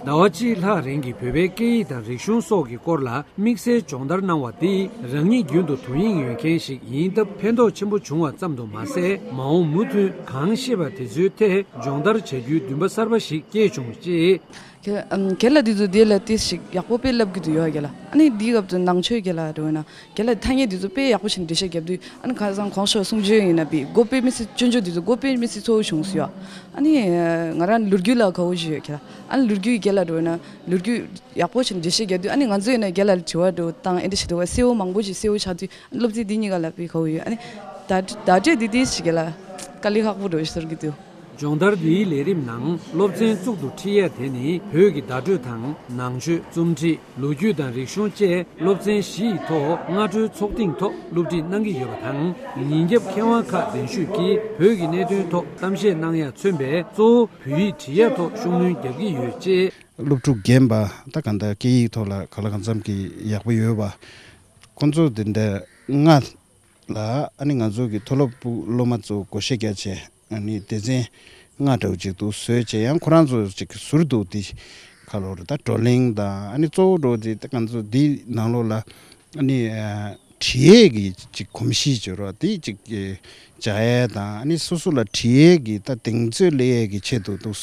ཟླ་བ་གཅིག་ལྷག་རིང་གི་བོད་པའི་སྐད་ཡིག་དང་རིག་གཞུང་སོགས་ཀྱི་སྐོར་ལ་དམིགས་བསལ་སྦྱོང་བརྡར་གནང་བ་འདིས་རང་ཉིད་རྒྱུན་དུ་དོ་དབྱིངས་ཡོད་མཁན་ཞིག་ཡིན་སྟབས་ཕན་ཐོགས་ཆེན་པོ་བྱུང་བ་ཙམ་དུ་མ་ཟད། མ་འོངས་མུ་མཐུད་གང་ཤེས་པ་དེ་ཚོའི་ཐད་སྦྱོང་བརྡར་བྱ་རྒྱུའི་འདུན་པ་གསར་པ་ཞིག་སྐྱེས་བྱུང་ཅེས། ཁྱེད་ཨམ་རྒན་ལགས་འདི་ཚོ་འདི་ལ་ཏིས་ཞིག་ཡག་པོ་དཔེ་བསླབ་ཀྱི་འདུག་ཡོད་རྒན་ལགས། ཨ་ནི་འདིའི་སྐབས་སུ་ནང་ཆོས་རྒན་ལགས་འགྲོ་ཡོད་ན། རྒན་ལགས་ཐ་སྙད་འདི་ཚོ་དཔེ་ཡག་པོ་བྱས་ནས་འགྲེལ་བཤད་རྒྱབ་དུས། ཨ་ནི་ཁ་སང་གོང་ཞོག་གསུང་ཆོས་ཡིན་ན་པི་མགོ་དཔེ་མི་སྲིད་སྐྱོན་བརྗོད་འདི་ཚོ་མགོ་དཔེ་མི་སྲིད་གཙོ་བོ་བྱུང་སོང་ཡ། ཨ་ནི་ང་རང་ལོ་རྒྱུས་ལ་དགའ་བོ་ཞིག་ཡོད་ཁྱེད་ལ། ཨ་ནི་ལོ་རྒྱུས་རྒན་ལགས་འགྲོ་ཡོད་ན་ལོ་རྒྱུས་ཡག་པོ་བྱས་ནས་འགྲེལ་བཤད་རྒྱབ་དུས། ཨ་ནི་ང་ཚོ་ཡིན་ན་རྒན་ལགས་ལ་དྲི་བ་འགྲོ་བཏང་། ཨེ་འདྲ་ཞིག་འདུག་བ། གསལ་བོ་མང་པོ་ཞིག་གསལ་བོ་ཆགས་དུས། ཨ་ནི་སློབ་ཚན་འདི་གཉིས་ཀ་ལ་པི་དགའ་བོ་ཡོད། ཨ་ནི་བརྡ་བརྡ་སྤྲོད་འདི་ཏིས་ཞིག་རྒན་ལགས་དཀའ་ལས་ཁག་པོ་འགྲོ་ཞིག་ཟེར་གྱི་འདུག། སྦྱོང་བརྡར་འདིའི་ལས་རིམ་ནང་སློབ་ཚན་གཙུག་ཏུ་ཁྲིད་ཡས་དེ་ནི་བོད་ཀྱི་བརྡ་སྤྲོད་དང་ནང་ཆོས། རྩོམ་སྒྲིག། ལོ་རྒྱུས་དང་རིག་གཞུང་བཅས་སློབ་ཚན་བཞི་ཡི་ཐོག་སྔ་དྲོའི་ཚོགས་ཐེངས་ཐོག་སློབ་ཁྲིད་གནང་གི་ཡོད་པ་དང་། ཉིན་རྒྱབ་མཁས་དབང་ཁག་གདན་ཞུས་ཀྱིས་བོད་ཀྱི་གནད་དོན་ཐོག་གཏམ་བཤད་གནང་ཡ་མཚོན་པའི་གཙོ་བོ་བོད་ཡིག་ཁྲིད་ཡ་ཐོག་ཤུགས་སྣོན་རྒྱག་གི་ཡོད་ཅེས། སློབ་ཕྲུག་རྒན་པ་ད་གང་ལྟར་སྐད་ཡིག་ཐོག་ལ་གང་ལ་གང་འཚམ་གྱི་ཡག་པོ་ཡོད་པ། ཁོང་ཚོ་དེ་འདྲ་ལྔ་ལ་ཨ་ནི་ང་ཚོ་གི་མཐོ་སློབ་སློབ་མ་ཚོ་བགོ་བཤའ་རྒྱག་བྱས། ཨ་ནི་སྡེ་ཚན་ལྔ་འདྲ་བོ་ཅིག་འདུག་བཟོས་བྱས། ཡང་ཁོ་རང་ཚོ་ཅིག་ཟུར་དུ་དེ་ག་ལོར་ད་བགྲོ་གླེང་དང་། ཨ་ནི་གཙོ་བོ་འགྲོ་དེ་ད་ང་ཚོ་འདི་ནང་ལོགས་ལ་ཨ་ནི་ཨ་ཁྲིད་ཡས་ཀྱི་ཅིག་གོམས་གཤིས་བྱོས་རོགས་དེ་ཅིག་སྦྱར་ཡས་དང་། ཨ་ནི་སོ་སོ་ལ་ཁྲིད་ཡས་ཀྱི་ད་གདེང་ཚོད་སླེབས་ཡས་ཀྱི་ཆེད་དུ་འདུག་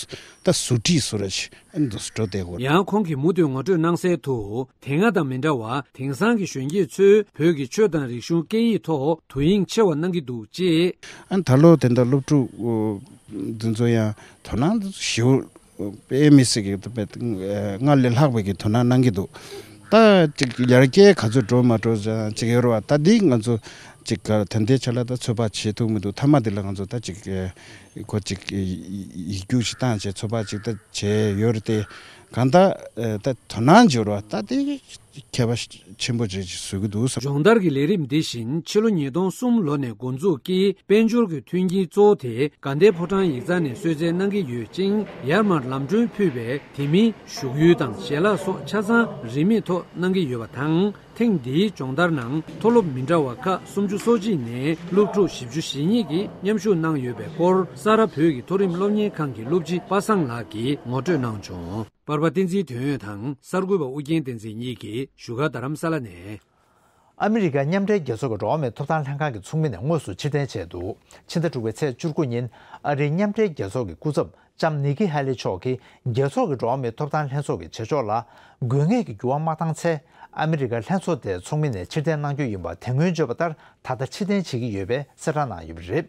ད་ཟུར་ཁྲིད་བཟོ་ར་ཞིག་ཨ་ནི་འདུག་འགྲོ་བསྡད་ཡོད། ཡང་ཁོང་གིས་མུ་མཐུད་ངོ་སྤྲོད་གནང་གསལ་དུ། དེ་སྔ་དང་མི་འདྲ་བར་དེང་སང་གི་གཞོན་སྐྱེས་ཚོས་བོད་ཀྱི་ཆོས་དང་རིག་གཞུང་སྐད་ཡིག་ཐོག་དོ་དབྱིངས་ཆེ་བ་གནང་གི་འདུག་ཅེས། ཨ་ནི་ད་ལོ་དེ་འདྲ་སློབ་ཕྲུག་འདི་ཚོ་ཡང་དོ་སྣང་ཞེ་པོ་དཔེ་མི་སྲིད་ཀྱི་དཔེ་ལྔ་ལས་ལྷག་པའི་གི་དོ་སྣང་གནང་གི་འདུག། ད་ཅིག་ཡར་རྒྱས་ག་ཚོད་འགྲོ་མ་འགྲོ་ཅིག་ཡོད་རེད་བ། ད་འདི་ང་ཚོ་ཅིག་ད་ལྟའི་ཆ་ལ་ད་ཚོད་དཔག་བྱེད་ཐུབ་མི་འདུག། མཐའ་མ་འདི་ལ་ང་ཚོ་ད་ཅིག་གོ་ཅིག་ཡིག་རྒྱུགས་ཤིག་བཏང་བྱས་ཚོད་དཔག་ཅིག་ད་བྱས་ཡོད་རེད་དེ། གང་ལྟར་ད་དོ་སྣང་འབྱོར་བ་ད་དེ་ཁྱད་པར་ཆེན་པོ་ཅིག་བཟོ་གི་འདུག་བསམ། སྦྱོང་བརྡར་གྱི་ལས་རིམ་འདི་བཞིན་ཕྱི་ལོ་ཉིས་སྟོང་གསུམ་ལོ་ནས་འགོ་འཛུགས་ཀྱིslag དཔལ་འབྱོར་གྱི་མཐུན་རྐྱེན་གཙོ་བོ་དེ་དགའ་ལྡན་ཕོ་བྲང་ཡིག་ཚང་ནས་གསོལ་སྩལ་གནང་གི་ཡོད་ཅིང་། ཡར་མར་ལམ་གྲོན་ཕུལ་བའི་དེ་མིན་བཞུགས་ཡུལ་དང་ཞལ་ལག་སོགས་ཆ་ཚང་རིན་མེད་ཐོག་གནང་གི་ཡོད་པ་དང་། ཐེངས་འདིའི་སྦྱོང་བརྡར་ནང་མཐོ་སློབ་མི་འདྲ་བ་ཁག་སུམ་ཅུ་སོ་གཅིག་ནས་སློབ་ཕྲུག་བཞི་བཅུ་ཞེ་གཉིས་ཀྱིས་མཉམ་ཞུགས་གནང་ཡོད་པའི་སྐོར་ས་རཱ་བོད་ཀྱི་མཐོ་རིམ་སློབ་གཉེར་ཁང་གི་སློབ་སྤྱི་པ་སངས་ལགས་ཀྱིས་ངོ་སྤྲོད་གནང་བྱུང་། པར་པ་བསྟན་འཛིན་དོན་ཡོད་དང་གསར་འགོད་པ་ཨུ་རྒྱན་བསྟན་འཛིན་གཉིས་ཀྱིས་བཞུགས་སྒར་རྡ་རམ་ས་ལ་ནས། ཨ་མི་རི་ཀ་མཉམ་འབྲེལ་རྒྱལ་ཚོགས་ཀྱི་འགྲོ་བ་མིའི་ཐོབ་ཐང་ལྷན་ཁང་གི་ཚོགས་མི་ནས་དངོས་སུ་ཕྱིར་འཐེན་བྱས་འདུག། ཕྱི་ཟླ་དྲུག་པའི་ཚེས་བཅུ་དགུ་ཉིན་ཨ་རིའི་མཉམ་འབྲེལ་རྒྱལ་ཚོགས་ཀྱི་སྐུ་ཚབ་ལྕམ་ནི་ཀི་ཧེ་ལི་མཆོག་གིས་རྒྱལ་ཚོགས་ཀྱི་འགྲོ་བ་མིའི་ཐོབ་ཐང་ལྷན་ཚོགས་ཀྱི་བྱེད་ཕྱོགས་ལ་དགོས་ངེས་ཀྱི་འགྱུར་བ་མ་བཏང་ཚེ། ཨ་མི་རི་ཀ་ལྷན་ཚོགས་དེའི་ཚོགས་མི་ནས་ཕྱིར་འཐེན་གནང་རྒྱུ་ཡིན་པ་དེ་སྔོན་བརྗོད་པ་ལྟར་ད་ལྟ་ཕྱིར་འཐེན་བྱེད་ཀྱི་ཡོད་པའི་གསལ་བསྒྲགས་གནང་ཡོད་པ་རེད།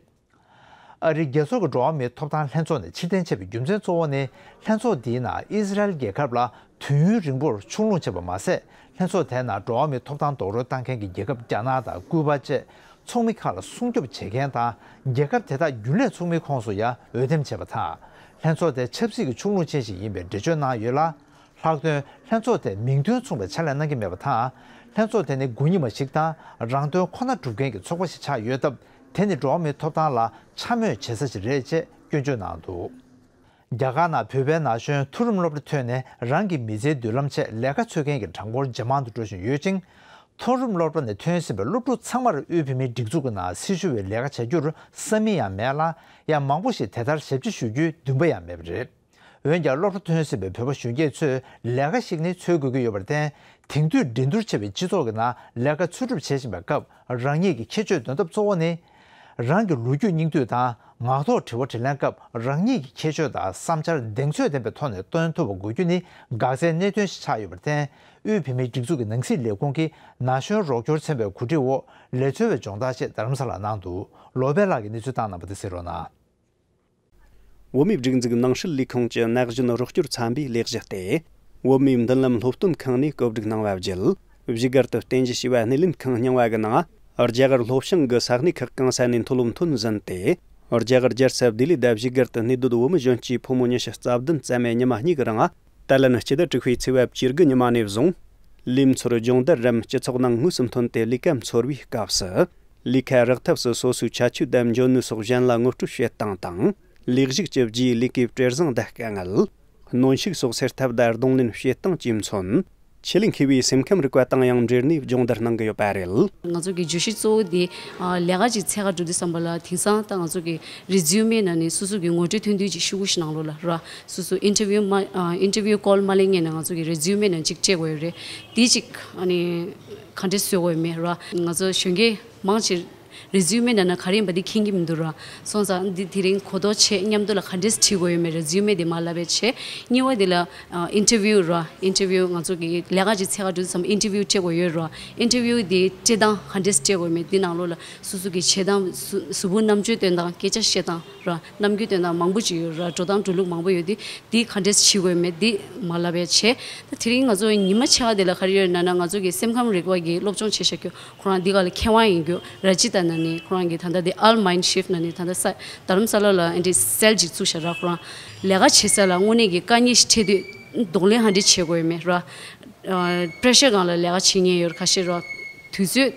ཨ་རིའི་རྒྱལ་ཚོགས་ཀྱི་འགྲོ་བ་མིའི་ཐོབ་ཐང་ལྷན་ཚོགས་ནས་ཕྱིར་འཐེན་བྱས་པའི་རྒྱུ་མཚན་གཙོ་བོ་ནི། ལྷན་ཚོགས་འདིའི་ནང་ཨི་ཟི་རལ་རྒྱལ་ཁབ་ལ་དུས་ཡུན་རིང་པོར་ཕྱོགས་ལྷུང་བྱས་པ་མ་ཟད། ལྷན་ཚོགས་དེའི་ནང་འགྲོ་བ་མིའི་ཐོབ་ཐང་རྡོག་རོལ་བཏང་མཁན་གྱི་རྒྱལ་ཁབ་རྒྱ་ནག་དང་ཀུ་པ་བཅས་ཚོགས་མི་ཁག་ལ་སྲུང་སྐྱོབ་བྱེད་མཁན་དང་། རྒྱལ་ཁབ་དེ་དག་རྒྱུན་ལས་ཚོགས་མིའི་ཁོངས་སུ་ཡང་འོས་འདེམས་བྱས་པ་དང་། ལྷན་ཚོགས་དེ་ཆབ་སྲིད་ཀྱི་ཕྱོགས་ལྷུང་ཅན་ཞིག་ཡིན་པའི་འགྲེལ་བརྗོད་གནང་ཡོད་ལ། ལྷག་དོན་ལྷན་ཚོགས་དེ་མིང་དོན་མཚུངས་པའི་ཕྱག་ལས་གནང་གི་མེད་པ་དང་། ལྷན་ཚོགས་དེ་ནི་མགོ་རྙིང་པ་ཞིག་དང་། རང་དོན་ཁོ་ན་སྒྲུབ་མཁན་གྱི་ཚོགས་པ་ཞིག་ཆགས་ཡོད་སྟབས། དེ་ནི་འགྲོ་བ་མིའི་ཐོབ་ཐང་ལ་འཕྱ་སྨོད་བྱེད་ས་ཞིག་རེད་ཅེས་སྐྱོན་བརྗོད་གནང་འདུག་རྒྱ་གར་ནང་བོད་པའི་ན་གཞོན་མཐོ་རིམ་སློབ་གྲྭ་ཐོན་ནས་རང་གི་མི་ཚེའི་མདུན་ལམ་ཆེད་ལས་ཀ་འཚོལ་མཁན་གྱི་གྲངས་འབོར་ཇེ་མང་དུ་འགྲོ་བཞིན་ཡོད་ཅིང་། མཐོ་རིམ་སློབ་གྲྭ་ནས་ཐོན་ཟིན་པའི་སློབ་ཕྲུག་ཚང་མར་དབུས་བོད་མིའི་སྒྲིག་འཛུགས་ཀྱི་ནང་སྲི་ཞུ་བའི་ལས་ཀ་བྱ་རྒྱུར་ས་མིག་ཡང་མེད་ལ། ཡང་མང་པོ་ཞིག་དེ་ལྟར་ཞབས་ཕྱི་ཞུ་རྒྱུའི་འདུན་པ་ཡང་མེད་པ་རེད། འོན་ཀྱང་སློབ་གྲྭ་ཐོན་ཟིན་པའི་བོད་པ་གཞོན་སྐྱེས་ཚོས་ལས་ཀ་ཞིག་ནི་འཚོལ་དགོས་ཀྱི་ཡོད་པར་བརྟེན། དེང་དུས་འགྲན་བསྡུར་ཆེ་བའི་སྤྱི་ཚོགས་ཀྱི་ནང་ལས་ཀ་འཚོལ་སྒྲུབ་བྱེད་བཞིན་པའི་སྐབས། རང་ཉིད་ཀྱི་ཁྱད་ཆོས་འདོན་ཐབས་གཙོ་བོ་ནི། རང་གི་ལོ་རྒྱུས་སྙིང་བསྡུས་དང་། ངག་ཐོག་དྲི་བ་དྲིས་ལན་སྐབས་རང་ཉིད་ཀྱི་ཁྱད་ཆོས་དང་བསམ་འཆར་གདེང་ཚོད་ལྡན་པའི་ཐོག་ནས་སྟོན་ཐུབ་པ་དགོས་རྒྱུ་ནི་འགག་རྩའི་གནད་དོན་ཞིག་ཆགས་ཡོད་པར་བརྟེན། དབུས་བོད་མིའི་སྒྲིག་འཛུགས་ཀྱི་ནང་སྲིད་ལས་ཁུངས་ཀྱི་ན་གཞོན་རོགས་སྐྱོར་ཚན་པའི་གོ་སྒྲིག་འོག་ལས་འཚོལ་བའི་སྦྱོང་བརྡར་ཞིག་རྡ་རམ་ས་ལར་གནང་འདུག་ལོ་པཎ་ལགས་ཀྱིས་གནས་ཚུལ་བཏང་གནང་པ་དེ་གསན་རོགས་གནང་། བོད་མིའི་སྒྲིག་འཛུགས་ནང་སྲིད་ལས་ཁུངས་ཀྱི་ན་གཞོན་རོགས་སྐྱོར་ཚན་པའི་ལས་གཞི་སྟེ། བོད་མིའི་མདུན་ལམ་སློབ་སྟོན་ཁང་ནས་བཀོད་སྒྲིག་གནང་བ་བརྒྱུད། བཞུགས་སྒར་དུ་རྟེན་གཞི་བྱས་པའི་སྣེ་ལེན་ཁང་རྙིང་བ་གི་ནང་། རྒྱ་གར་ལྷོ་བྱང་གི་ས་གནས་ཁག་གང་ས་ནས་མཐོ་སློབ་ཐོན་ཟིན་ཏེ། རྒྱ་གར་རྒྱལ་ས་ལྡི་ལི་དང་བཞུགས་སྒར་དུ་གནས་སྡོད་བོད་མི་གཞོན་སྐྱེས་ཕོ་མོ་ཉི་ཤུ་རྩ་བདུན་ཙམ་མས་ཉི་མ་གཉིས་ཀྱི་རིང་། ཏཱ་ལན་སྤྱི་ཟླ་དྲུག་པའི་ཚེས་པ་བཅུ་དགུ་ཉི་མ་ནས་བཟུང་། ལས་འཚོལ་སྦྱོང་བརྡར་རམ་སྤྱི་ཚོགས་ནང་དངོས་སུ་ཐོན་ཏེ་ལས་ཀ་འཚོལ་བའི་སྐབས་སུ། ལས་ཀ་རག་ཐབས་སུ་སོ་སོའི་ཁྱད་ཆོས་དང་འཇོན་ནུས་སོགས་གཞན་ལ་ངོ་སྤྲོད་བྱེད་སྟངས་དང་། ལས་ཞུགས་ཀྱི་རྗེས་ལས་ཀའི་བྲེལ་ཟིང་དང་དཀའ་ངལ། གནོན་ཤུགས་སོགས་སེལ་ཐབས་དང་གདོང་ལེན་བྱེད་སྟངས་བཅས་མཚོན། ཆེད་ལས་མཁས་པའི་སེམས་ཁམས་རིག་པ་དང་ཡང་འབྲེལ་ནས་སྦྱོང་བརྡར་གནང་གི་ཡོད་པ་རེད། ང་ཚོ་གི་བརྗོད་གཞི་གཙོ་བོ་དེ་ཨ་ལས་ཀ་ཅིག་འཚོལ་ག་འགྲོ་དུས་ཙམ་པ་ལ། དེང་སང་ད་ང་ཚོ་གི་རི་ཛིའུ་མེ་ནང་ནས་སོ་སོ་གི་ངོ་སྤྲོད་ཐོན་དུས་ཅིག་ཤོག་གུ་ཞིག་ནང་ལོགས་ལ་ར། སོ་སོ་ཨིན་ཊར་བིའུ་མ་ཨ་ཨིན་ཊར་བིའུ་ཀོལ་མ་སླེབས་སྔོན་ནས་ང་ཚོ་གི་རི་ཛིའུ་མེ་ནང་ཅིག་སྤྲད་དགོས་ཡོད་རེད། དེ་ཅིག་ཨ་ནི་ག་འདྲས་བཟོ་དགོས་ཡོད་མེད་ར། ང་ཚོ་གཞོན་སྐྱེས་མང་ཆེ་རི་ཛིའུ་མེ་ནང་ན་ག་རེ་ཡིན་པ་འདི་མཁྱེན་གྱི་མི་འདུག་ར། སོང་ཙང་འདི་དེ་རིང་གོ་རྟོགས་ཆེད་མཉམ་དུ་ལ་ག་འདྲས་བྲིས་དགོས་ཡོད་མེད་རི་ཛིའུ་མེ་དེ་མར་ལབ་པའི་ཆེད། གཉིས་པ་དེ་ལ་ཨ་ཨིན་ཊར་བིའུ་ར། ཨིན་ཊར་བིའུ་ང་ཚོ་གི་ལས་ཀ་ཅིག་འཚོལ་ག་འགྲོ་དུས་ཙམ་ཨིན་ཊར་བིའུ་སྤྲད་དགོས་ཡོད་ར། ཨིན་ཊར་བིའུ་དེ་སྤྲད་སྟངས་ག་འདྲས་སྤྲད་དགོས་ཡོད་མེད་འདི་ནང་ལོགས་ལ་སོ་སོ་གི་བྱེད་སྟངས་གཟུ་གཟུ་བོ་རྣམ་དཔྱོད་སྟོན་སྟངས་སྐད་ཆ་བཤད་སྟངས་ར། རྣམ་འགྱུར་སྟོན་སྟངས་མང་པོ་ཅིག་ཡོད་ར། འགྲོ་སྟངས་འགྲོ་ལུགས་མང་པོ་ཡོད་དེ་འདི་ག་འདྲས་བྱེད་དགོས་ཡོད་མེད་འདི་མར་ལབ་པའི་ཆེད། ད་དེ་རིང་ང་ཚོ་ཉི་མ་ཕྱེད་ཀ་དེ་ལ་ག་རེ་ཡོད་ན་ན་ང་ཚོ་གི་སེམས་ཁམས་རིག་པ་གི་སློབ་སྦྱོང་བྱེད་བཞག་རྒྱུ། ཁོ་རང་འདི་ག་ལ་མཁས་དབང་ཡིན་རྒྱུ་ར་ཅི་ད་ན་ནི་ཁོ་རང་གི་ད་ལྟ་དེ་ཨལ་མའིན་ཤིཕ་ན་ནི་ད་ལྟ་ས་རྡ་རམ་ས་ལ་ལ་ཨེ་འདྲི་སེལ་ཅིག་བཙུགས་བཞག་ར། ཁོ་རང་ལས་ཀ་བྱེད་ས་ལ་དངོས་གནས་ཀྱི་དཀའ་ངལ་ཞིག་འཕྲད་དུས་གདོང་ལེན་ག་འདྲ་བྱེད་དགོས་ཡོད་མེད་ར། པྲེ་ཤར་སྒང་ལ་ལས་ཀ་བྱེད་མཁན་ཡོད་ར་ཁ་ཤས་ར། དུས་ཚོད་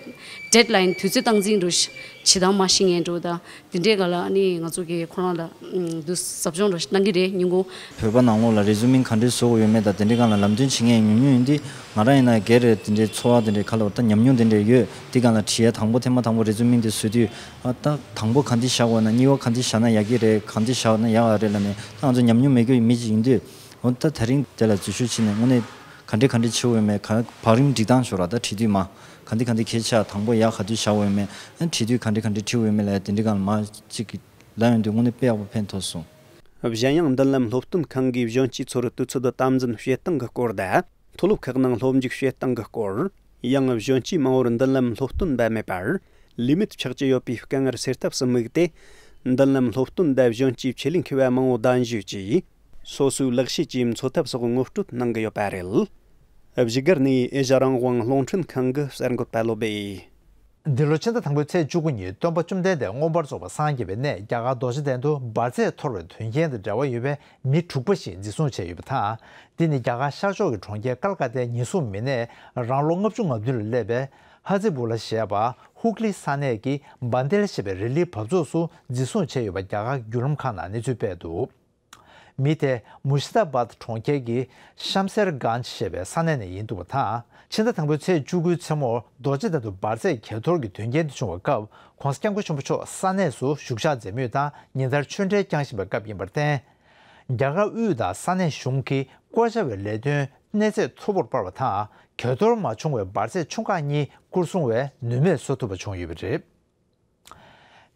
ཌེཌ་ལའིན་དུས་ཚོད་སྟངས་འཛིན་འགྲོ་བྱེད་སྟངས་མ་ཤེས་མཁན་འགྲོ་ད། དེ་འདྲའི་སྒང་ལ་ཨ་ནི་ང་ཚོ་གི་ཁོ་རང་ལ་ཨུམ་འདུ་ཟབ་སྦྱོང་ར་གནང་གི་རེད་ཉིན་གུང་། བོད་པ་ནང་ལོགས་ལ་རེ་ཟུ་མིང་ག་འདྲས་བཟོ་དགོས་ཡོད་མེད་དང་དེ་འདྲའི་སྒང་ལ་ལམ་སྟོན་བྱེད་མཁན་ཉུང་ཉུང་ཡིན་དུས། ང་རང་ཡིན་ན་སྒེར་རེ་དེ་འདྲའི་ཚོར་བ་དེ་འདྲའི་ག་ལ་བར་ད་ཉམས་མྱོང་དེ་འདྲའི་ཡོད། དེ་སྒང་ལ་བྲིས་ཡ་དང་པོ་ཐེངས་མ་དང་པོ་རེ་ཟུ་མིང་དེ་བཟོ་དུས། ཨ་ད་དང་པོ་ག་འདྲས་བཞག་དགོས་ན་གཉིས་པ་ག་འདྲས་བཞག་ན་ཡག་གི་རེད། ག་འདྲས་བཞག་ན་ཡག་ག་རེད་ལབ་ནས་ད་ང་ཚོ་ཉམས་མྱོང་མེད་མཁན་མི་ཅིག་ཡིན་དུས། འོ་ད་དེ་རིང་དེ་ལ་འཛུལ་ཞུགས་བྱས་ནས་དངོས་གནས་ག་འདྲས་ག་འདྲས་བྱེད་དགོས་ཡོད་མེད་ག་བར་རིམ་སྒྲིག་སྟངས་ཤོར་བ་ད་བྲིས་དུས་མ། ག་འདྲས་ག་འདྲས་གལ་ཆེ་དང་པོ་ཡག་ག་དུས་བཞག་དགོས་ཡོད་མེད། ཨ་བྲིས་དུས་ག་འདྲས་ག་འདྲས་བྲིས་དགོས་ཡོད་མེད་ལབ་ཡ་དེ་འདྲའི་སྒང་ལ་མ་ཅིག་གི་ལབ་ཡོང་དུས་དངོས་གནས་དཔེ་ཡག་པོ་ཕན་ཐོགས་སོང་། གཞན་ཡང་མདུན་ལམ་སློབ་སྟོན་ཁང་གིས་གཞོན་སྐྱེས་ཚོར་དུས་ཚོད་དམ་འཛིན་བྱེད་སྟངས་ཀྱི་སྐོར་དང་། མཐོ་སློབ་ཁག་ནང་སློབ་འཇུག་བྱེད་སྟངས་ཀྱི་སྐོར། ཡང་གཞོན་སྐྱེས་མང་བོར་མདུན་ལམ་སློབ་སྟོན་པ་མེད་པར། ལས་མེད་ཆགས་ཀྱི་ཡོད་པའི་དཀའ་ངལ་སེལ་ཐབས་སུ་དམིགས་ཏེ། མདུན་ལམ་སློབ་སྟོན་དང་གཞོན་སྐྱེས་ཆེད་ལས་མཁས་པ་མང་བོ་གདན་ཞུས་ཀྱིས། སོ་སོའི་ལག་ཤེས་ཀྱིས་འཚོ་ཐབས་སོགས་ངོ་སྤྲོད་གནང་གི་ཡོད་པ་རེད། བཞུགས་སྒར་ནས་ཨེ་ཤ་རང་དབང་རླུང་འཕྲིན་ཁང་གི་གསར་འགོད་པ་བློ་སྦེ། འདི་ལོ་ཕྱི་ཟླ་དང་པོའི་ཚེས་བཅུ་དགུ་ཉིན་སྟོན་པ་བཅོམ་ལྡན་འདས་མངོན་པར་རྫོགས་པར་སངས་རྒྱས་པའི་གནས་རྒྱ་གར་རྡོ་རྗེ་གདན་དུ་འབར་རྫས་འཐོར་བའི་དོན་རྐྱེན་དང་འབྲེལ་བ་ཡོད་པའི་མི་དྲུག་པ་ཞིག་འཛིན་བཟུང་བྱས་ཡོད་པ་དང་། འདི་ནི་རྒྱ་གར་ཤར་ཕྱོགས་ཀྱི་གྲོང་ཁྱེར་ཀལ་ཀ་ཏའི་ཉེན་སྲུང་མི་སྣས་རང་ལོ་ལྔ་བཅུ་ང་བདུན་ལ་སླེབས་པའི་ཧ་ཛི་བུ་ལ་ཞེས་པ་ཧུག་ལི་ས་གནས་ཀྱི་བན་དེལ་ཞེས་པའི་རི་ལིའི་བབས་ཚོགས་སུ་འཛིན་བཟུང་བྱས་ཡོད་པ་རྒྱ་གར་བརྒྱུད་ལམ་ཁག་ནང་གནས་ཚུལ་སྤེལ་འདུག་མི་དེ་མུར་ཤི་དཱ་བཱད་གྲོང་ཁྱེར་གྱི་ཤམ་སེར་གྷན་ཇི་ཞེས་པའི་ས་གནས་ནས་ཡིན་འདུག་པ་དང་། ཕྱི་ཟླ་དང་པོའི་ཚེས་བཅུ་དགུའི་མཚན་མོར་རྡོ་རྗེ་གདན་དུ་འབར་རྫས་གྱེས་འཐོར་གྱི་དོན་རྐྱེན་དེ་བྱུང་བའི་སྐབས། ༸གོང་ས་༸སྐྱབས་མགོན་ཆེན་པོ་མཆོག་ས་གནས་སུ་བཞུགས་ཞག་མཛད་མུས་དང་ཉིན་ལྟར་ཆོས་འབྲེལ་བསྐྱངས་བཞིན་པའི་སྐབས་ཡིན་པར་བརྟེན། རྒྱ་གར་དབུས་དང་ས་གནས་གཞུང་གིས་བཀོད་བྱ་བའི་ལས་དོན་གནས་ཚད་མཐོ་པོར་སྤར་བ་དང་། གྱེས་འཐོར་མ་བྱུང་བའི་འབར་རྫས་ཆུང་ཁག་གཉིས་བསྐུར་སྲུང་བས་ནུས་མེད་བཟོ་ཐུབ་པ་བྱུང་ཡོད་པ་རེད།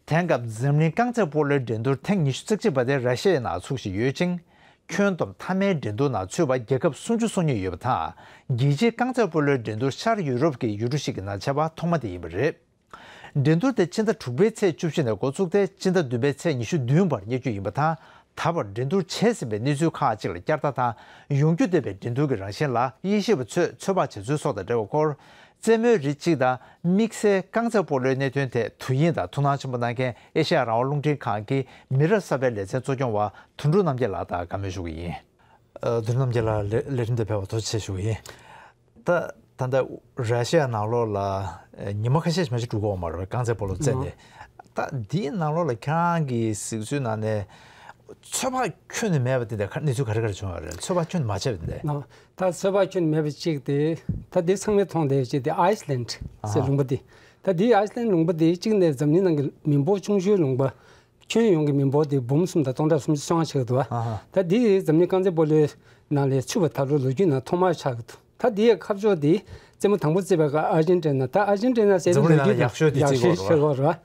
དེང་སྐབས་འཛམ་གླིང་རྐང་རྩེད་སྤོ་ལོའི་འགྲན་བསྡུར་ཐེངས་ཉི་ཤུ་རྩ་གཅིག་པ་དེ་ར་ཤི་ཡའི་ནང་ཚུགས་བཞིན་ཡོད་ཅིང་། ཁྱོན་བསྡོམས་མཐའ་མའི་འགྲན་བསྡུར་ནང་ཚུད་པ་རྒྱལ་ཁབ་སུམ་ཅུ་སོ་གཉིས་ཡོད་པ་དང་། རྒྱལ་སྤྱིའི་རྐང་རྩེད་སྤོ་ལོའི་འགྲན་བསྡུར་ཤར་ཡུ་རོབ་ཀྱི་ཡུལ་གྲུ་ཞིག་གི་ནང་བྱས་པ་ཐོག་མ་དེ་ཡིན་པ་རེད། འགྲན་བསྡུར་དེ་ཕྱི་ཟླ་དྲུག་པའི་ཚེས་བཅུ་བཞི་ནས་འགོ་བཙུགས་ཏེ་ཕྱི་ཟླ་བདུན་པའི་ཚེས་ཉི་ཤུ་བདུན་བར་རྙེད་རྒྱུ་ཡིན་པ་དང་། ད་བར་འགྲན་བསྡུར་བྱས་ཟིན་པའི་གནས་ཚུལ་ཁག་ཅིག་ལ་བསྐྱར་ལྟ་དང་ཡོང་རྒྱུ་བསྡད་པའི་འགྲན་བསྡུར་གྱི་རང་བཞིན་ལ་དབྱེ་ཞིབ་པ་ཚོས་ཚོད་དཔག་བྱེད་ཚུལ་སོགས་དང་འབྲེལ་བའི་སྐོར། རྩེད་མོའི་རིགས་གཅིག་དང་དམིགས་བསལ་རྐང་རྩེད་སྤོ་ལོའི་གནད་དོན་ཐད་དུས་ཡུན་དང་ཐུགས་སྣང་ཆེན་པོ་གནང་མཁན་ཨེ་ཤེ་ཡ་རང་དབང་རླུང་འཕྲིན་ཁང་གི་མི་རབས་གསར་པའི་ལེ་ཚན་གཙོ་སྐྱོང་བ་དོན་གྲུབ་རྣམ་རྒྱལ་ལགས་དང་བཀའ་མོལ་ཞུ་གི་ཡིན། ཨ། དོན་གྲུབ་རྣམ་རྒྱལ་ལགས་ལས་རིམ་དུ་ཕེབས་པར་ཐུགས་རྗེ་ཆེ་ཞུ་གི་ཡིན། ད་ད་ལྟ་ར་ཤི་ཡ་ནང་ལོགས་ལ་ཉི་མ་ཁ་ཤས་ཤིག་མ་གཏོགས་འགྲོ་གི་ཡོད་མ་རེད། རྐང་རྩེད་སྤོ་ལོ་རྩེད་ནས། ད་འདིའི་ནང་ལོགས་ལ་ཁྱེད་རང་གི་གཟིགས་ཚུལ་ནང་ནས་ཚོད་དཔག་ཁྱོན་ནས་མེད་པ་དེ་འདྲ་ག་གནས་ཚུལ་ག་རེ་ག་རེ་བྱུང་ཡོད་རེད། ཚོད་དཔག་ཁྱོན་ནས་མ་བྱས་པ་དེ་འདྲ། ད་ཚོད་དཔག་ཁྱོན་ནས་མེད་པ་གཅིག་དེ། ད་འདི་ཚང་མས་མཐོང་བསྡད་ཡོད་ཅིག་དེ་ཨའི་སི་ལན་ཟེར་ལུང་པ་དེ། ད་འདིའི་ཨའི་སི་ལན་ལུང་པ་དེ་གཅིག་ནས་འཛམ་གླིང་ནང་གི་མི་འབོར་ཆུང་ཤོས་ལུང་པ། ཁྱོན་ཡོངས་ཀྱི་མི་འབོར་དེ་འབུམ་གསུམ་དང་སྟོང་ཕྲག་སུམ་ཅུ་སོ་ལྔ་ཆགས་ཀྱི་འདུག་བ། ཨ་ཧ། ད་འདི་འཛམ་གླིང་རྐང་རྩེད་སྤོ་ལོའི་ནང་ལ་ཚུད་པ་ད་ལོ་ལོ་རྒྱུས་ནང་ཐོག་མར་ཆགས་ཀྱི་འདུག་ད་འདི་ཡི་ཁ་ཕྱོགས་དེ་རྩེད་མོ་དང་པོ་རྩེས་པའི་སྐབས་ཨར་ཇེན་ཊི་ན། ད་ཨར་ཇེན་ཊི་ན་ཟེར་འཛམ་གླིང་ནང་ལ་ཡག་ཤོས་དེ་ཡག་ཤོས་ཆགས་ཀྱི་ཡོད་རེད་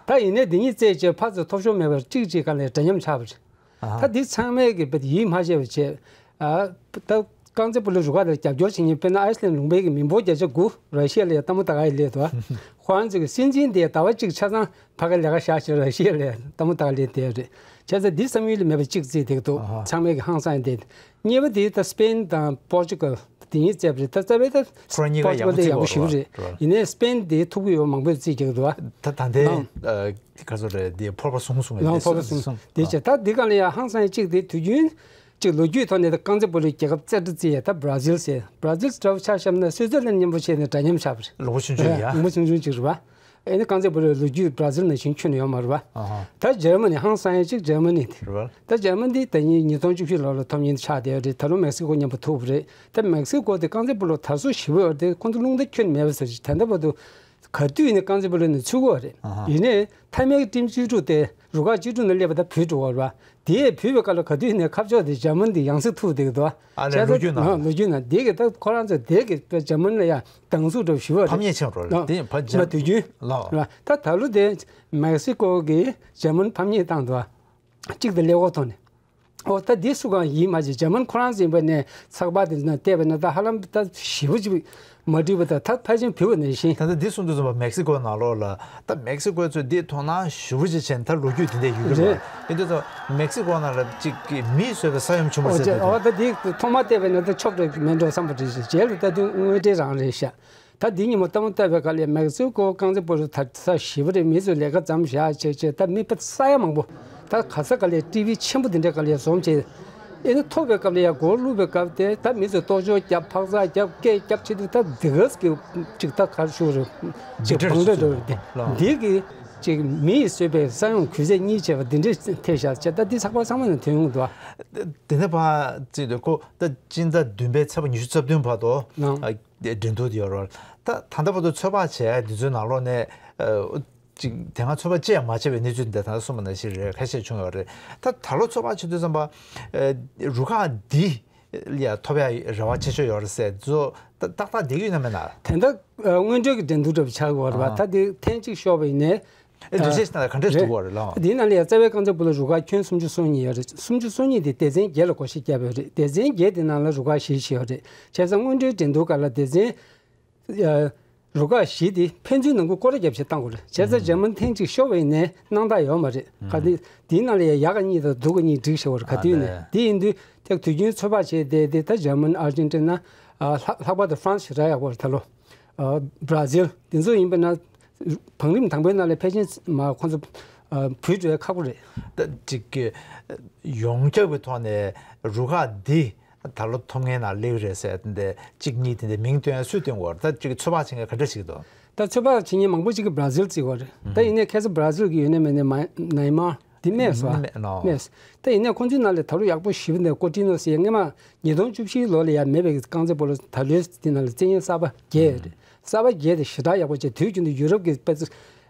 བ། ད་ཡིན་ནའི་འདི་གཉིས་རྩེས་བྱས་ཕར་ཚུར་ཐོབ་ཤོར་མེད་པར་གཅིག་གཅིག་སྒང་ལ་འདྲ་མཉམ་ཆགས་པ་རེད། ཨ་ཧ། ད་འདི་ཚང་མས་ཀྱི་ཡིད་མ་ཆེས་པ་བྱས། ཨ། ད་རྐང་རྩེད་སྤོ་ལོ་རུ་ཁག་ལ་རྒྱབ་སྐྱོར་བྱེད་མཁན་དཔེར་ན་ཨའི་སི་ལན་ལུང་པའི་གི་མི་འབོར་བརྒྱ་ཆ་དགུ་ར་ཤི་ཡ་ལ་ཡ་ལྟད་མོ་ལྟ་ག་ཡི་སླེབས་འདུག་བ། ཁོ་རང་ཚོ་གི་སྲིད་འཛིན་དེ་ཟླ་བ་གཅིག་ཆ་ཚང་ཕ་གིར་ལས་ཀ་བཞག་བྱས་ར་ཤི་ཡ་ལ་ཡ་ལྟད་མོ་ལྟ་ག་སླེབས་བསྡད་ཡོད་རེད། བྱས་ཙང་འདི་བསམ་ཡུལ་ལས་མེད་པ་གཅིག་བརྩིས་བསྡད་འདུག་ཨ་ཧ། ཚང་མས་གི་ཧང་སངས་བསྡད། གཉིས་པ་དེ་ད་སི་པེན་དང་པོར་ཅུ་གལ་དེ་གཉིས་རྩེས་པ་རེད། ད་རྩ་བའི་ད་ཁོ་རང་གཉིས་ཀ་པོར་ཅུ་གལ་ཡག་པོ་དེ་ཡག་པོ་ཞེ་པོ་རེད། རེད། ཡིན་ནའི་སི་པེན་དེ་ཐུག་གི་ཡོད་མང་པོས་བརྩིས་བསྡད་འདུག་བ། ད་ད་ལྟའི། ཨང་། ཨ། ག་ཚོད་རེད། འདི་ཕོར་པ་ཟུང་ཟུང་། ལག་ཕོར་པ་ཟུང་། འདི་བྱས་ད་འདི་གང་ལ་ཡ་ཧང་སང་ཡ་གཅིག་དེ་དུས་རྒྱུན་གཅིག་ལོ་རྒྱུས་ཐོག་ནས་ད་རྐང་རྩེད་སྤོ་ལོའི་རྒྱལ་ཁབ་རྩེ་གྲས་བརྩི་ཡ་ད་བྷ་ར་ཟིལ་ཟེར། བྷ་ར་ཟིལ་འདྲ་བོ་ཆ་བཞག་ན་སུའི་ཙེར་ལན་མཉམ་པོ་བྱས་ནས་འདྲ་མཉམ་ཆགས་པ་རེད། ལུང་པ་ཆུང་ཆུང་ཡ། ལུང་པ་ཆུང་ཆུང་གཅིག་རེད་བ། ཨེ་ནི་རྐང་རྩེད་སྤོ་ལོའི་ལོ་རྒྱུས་བྷ་ར་ཟིལ་ནང་བཞིན་ཁྱོན་ནས་ཡོད་མ་རེད་བ། ཨ་ཧ། ད་འཇར་མ་ནི་ཧང་སང་ཡ་གཅིག་འཇར་མ་ནི་དེ་རེད་བ། ད་འཇར་མ་ནི་ད་ཉིས་ཉིས་སྟོང་བཅུ་བཞི་ལོ་ལ་ཐོབ་མཁན་ཆགས་བསྡད་ཡོད་རེད། ད་རུང་མེག་སི་ཀོ་མཉམ་པོ་ཐུག་པ་རེད། ད་མེག་སི་ཀོ་དེ་རྐང་རྩེད་སྤོ་ལོ་དར་སྲོལ་ཞེ་པོ་ཡོད་རེད། ཁོང་ཚོ་རླུང་རྟ་ཁྱོན་ནས་མེད་པ་ཟེར་ཞིག་ད་ལྟ་བར་དུ། ག་དུས་ནས་རྐང་རྩེད་སྤོ་ལོ་ནས་ཚུད་ཀྱི་ཡོད་རེད། ཨ་ཧ། ཡིན་ནའི་མཐའ་མའི་ཊིམ་བཅུ་དྲུག་དེ་རུ་ཁག་བཅུ་དྲུག་ནང་སླེབས་པ་ད་བུད་འགྲོ་བ་རེད་བ། དེ་བུད་པའི་སྐབས་ལ་ག་དུས་ནས་ཁ་ཕྱོགས་དེ་འཇར་མ་ནི་དེ་ཡང་སེ་ཐུག་བསྡད་ཀྱི་འདུག་བ། ཨ་ལས། བྱས་ལོ་རྒྱུས་ནང་། ཨ། ལོ་རྒྱུས་ནང་དེ་གི་ད་ཁོ་རང་ཚོ་དེ་གི་འཇར་མ་ནི་ལ་ཡ་སྡང་ཟུག་འདྲ་བོ་ཞེ་པོ་རེད། ཕམ་ཉེས་ཆེན་པོ་རེད། ཨ། དེ་ཡིན་ཕ་འཇར། མ་དུས་རྒྱུན། ལགས། རེད་བ། ད་ད་ལོ་དེ་མེག་སི་ཀོ་གིས་འཇར་མ་ནི་ཕམ་ཉེས་བཏང་འདུག་བ། གཅིག་དང་ཀླད་ཀོར་ཐོག་ནས། ཨོ་ད་འདི་སུ་གང་ཡིན་མ་བྱེད། འཇར་མན་ཁོ་རང་ཚོ་ཡིན་པ་ནས་ཚགས་པར་དེ་ཚོ་ནང་བལྟས་པ་ན་ད་ཧ་ལམ་ད་ཞེ་པོ་ཅིག་མ་འགྲིག་པ་དང་ད་ཕལ་ཆེར་བུད་པ་ནང་བཞིན། ད་ལྟ་འདི་གསུང་དུས་ཙམ་པ་མེག་སི་ཀོ་ནང་ལོགས་ལ་ད་མེག་སི་ཀོ་ཚོས་འདི་དོ་སྣང་ཞེ་པོ་ཅིག་བྱས་ནས་ད་ལོ་རྒྱུས་དེ་འདྲ་ཡོད་ཀྱི་རེད། རེད། ཡིན་དུས་ཙམ་མེག་སི་ཀོ་ནང་ལ་ཅིག་གི་མིས་བཟོས་པའི་ས་ཡོམ་ཆེན་པོ་ཨོ་ཟེར་ཅེ་དེ་ཨོ་ད་འདི་མཐོང་མ་བལྟས་པ་ན་ད་ཆོག་གི་མེད་འགྲོ་བསམ་པ་རེད་ཤག་རྗེས་ལ་ད་དུང་དངོས་འབྲེལ་རང་རེད་ཤག་ད་འདི་ཉིན་མོ་ལྟད་མོ་ལྟ་བའི་སྐབས་ལ་མེག་སི་ཀོ་རྐང་རྩེད་སྤོ་ལོ་དར་ས་ཞེ་པོ་རེད། མི་ཚོས་ལས་ཀ་མཚམས་བཞག་བྱས་བྱས་ད་མི་དཔེ་ས་ཡ་མང་པོ་ད་ག་ས་ག་ལ་ཊི་ཝི་ཆེན་པོ་འདི་འདྲའི་སྒང་ལ་ཡ་འཛོམས་བྱས། ཨེ་ནི་ཐོབ་པའི་སྐབས་ལ་ཡ་སྒོར་བླུགས་པའི་སྐབས་དེ་ད་མི་ཚོས་གཏོར་ཆོག་རྒྱབ། འཕག་འཚག་རྒྱབ། སྐད་རྒྱབ་བྱེད་དུས་ད་འདི་ག་གི་ཅིག་ད་གར་ཞུ་རེད། ཅིག་བང་སྒྲ་འདྲ་བོ་དེ་འདི་གི་ཅིག་མི་ཡིས་བཟོས་པའི་ས་ཡོམ་གུད་ཚད་གཉིས་བྱས་པ་འདི་འདྲའི་ཐེབས་བཞག་བྱས། ད་འདི་ཚགས་པར་ཚང་མ་ནས་ཐོན་ཡོང་གི་འདུག་ཨ། དེ་ནས་ཕར་བརྩིས་དུས་ཁོ་ད་སྤྱི་ཟླ་བདུན་པའི་ཚེས་པ་ཉི་ཤུ་རྩ་བདུན་བར་དུ། ཨ། འགྲན་བསྡུར་དེ་ཡོད་རེད། ད་ད་ལྟ་བར་དུ་ཚོད་དཔག་བྱས་འདི་ཚོའི་ནང་ལོགས་ནས། ཨ། ཅིག་དེ་སྔ་ཚོད་དཔག་ཅི་ཡང་མ་བྱས་པའི་གནས་ཚུལ་འདི་ད་ལྟ་གསུངས་པ་ནང་བཞིན་རེད། ཁ་ཤས་བྱུང་ཡོད་རེད། ད་ད་ལོ་ཚོད་དཔག་བྱེད་དུས་ཙམ་པ། ཨ། རུ་ཁག་འདི་ལ་ཡ་ཐོབ་ཡ་རེ་བ་ཆེ་ཤོས་ཡོད་རེད་ཟེར་ཚོ་ད་ཏག་ཏག་བསྡད་ཀྱི་ཡོད་ན་མེད་ན། དེ་འདྲ་སྔོན་འགྲོའི་གི་འགྲན་བསྡུར་འདྲ་པོ་ཆགས་ཀྱི་ཡོད་རེད་བ། ཨ། ད་དེ་ཐེངས་གཅིག་ཤོར་བ་ཡིན་ནའི། རེ་ཆེ་ཞིག་ན་ག་འདྲས་འདུག་བ་རེད་ལགས། དེའི་ནང་ལ་ཡང་རྩ་བའི་རྐང་རྩེད་སྤོ་ལོ་རུ་ཁག་ཁྱོན་སུམ་ཅུ་སོ་གཉིས་ཡོད་རེད། སུམ་ཅུ་སོ་གཉིས་དེ་སྡེ་ཚན་བརྒྱད་ལ་བགོ་བཤའ་བརྒྱབ་ཡོད་རེད། སྡེ་ཚན་བརྒྱད་དེ་ནང་ལ་རུ་ཁག་བཞི་བཞི་ཡོད་རེད། བྱས་ཙང་སྔོན་འགྲོའི་འགྲན་བསྡུར་སྒང་ལ་སྡེ་ཚན། ཨ། རུ་ཁག་བཞི་དེ་ཕན་ཚུན་ནང་ཁུལ་སྐོར་ར་བརྒྱབ་བྱས་བཏང་དགོས་རེད། བྱས་ཙང་འཇར་མན་ཐེངས་གཅིག་ཤོར་བ་ཡིན་ནའི་སྣང་དག་ཡོད་མ་རེད། ག་དེ་དེའི་ནང་ལ་ཡང་ཡག་ག་གཉིས་དང་སྡུག་ག་གཉིས་བསྒྲིགས་བཞག་པ་རེད། ག་དུས་ནས་དེ་ཡིན་དུས་ཐེག་དུས་རྒྱུན་ཚོད་དཔག་བྱས་ཏེ་དེ་ད་འཇར་མན། ཨར་ཇེན་ཊི་ན། ཨ། ལྷག་ལྷག་པར་དུ་ཧྥ་རན་སི་ཞེ་དྲག་ཡག་པོ་རེད། ད་ལོ། ཨ། བྷ་ར་ཟིལ་དེ་ཚོ་ཡིན་པ་ན། བང་རིམ་དང་པོའི་ནང་ལ་ཕལ་ཆེར་མ་ཁོང་ཚོ། ཨ། བུད་འགྲོ་ཡ་ཁག་པོ་རེད། ད་ཅིག་གི་ཡོངས་ཁྱབ་ཀྱི་ཐོག་ནས་རུ་ཁག་འདི་ད་ལོ་ཐོབ་མཁན་ནང་སླེབས་རེད་ཟེར་ཏེ་གཅིག་གཉིས་དེ་འདྲ་མིང་བཏོན་ཡ་སུས་བཏོན་གོ། ད་ཅིག་ཚོད་དཔག་བྱེད་མཁན་ག་འདྲ་ཞིག་འདུག་ད་ཚོད་དཔག་བྱེད་མཁན་མང་པོ་ཅིག་གིས་བྷ་ར་ཟིལ་བརྩི་གོ་རེད། ད་ཡིན་ནའི་ཁ་སང་བྷ་ར་ཟིལ་གྱི་ཡོད་ནའི་མེད་ནའི་མ་ནེ་མར་འདི་མེད་སོང་། མེད་ནོ། མེད། ད་ཡིན་ནའི་ཁོང་ཚོའི་ནང་ལ་ད་ལོ་ཡག་པོ་ཞེ་པོ་འདི་ཀོ་ཏི་ནོ་ཟེར་ཡ་སྔོན་མ། ཉིས་སྟོང་བཅུ་བཞི་ལོ་ལ་ཡང་མེད་པའི་རྐང་རྩེད་སྤོ་ལོ་ད་ལོའི་འདི་ནང་ལ་རྩེད་མཁན་གསར་པ་བརྒྱད་རེད། གསར་པ་བརྒྱད་དེ་ཞེ་དྲག་ཡག་པོ་བྱས། དུས་རྒྱུན་དུ་ཡུ་རོབ་ཀྱི་དཔེ་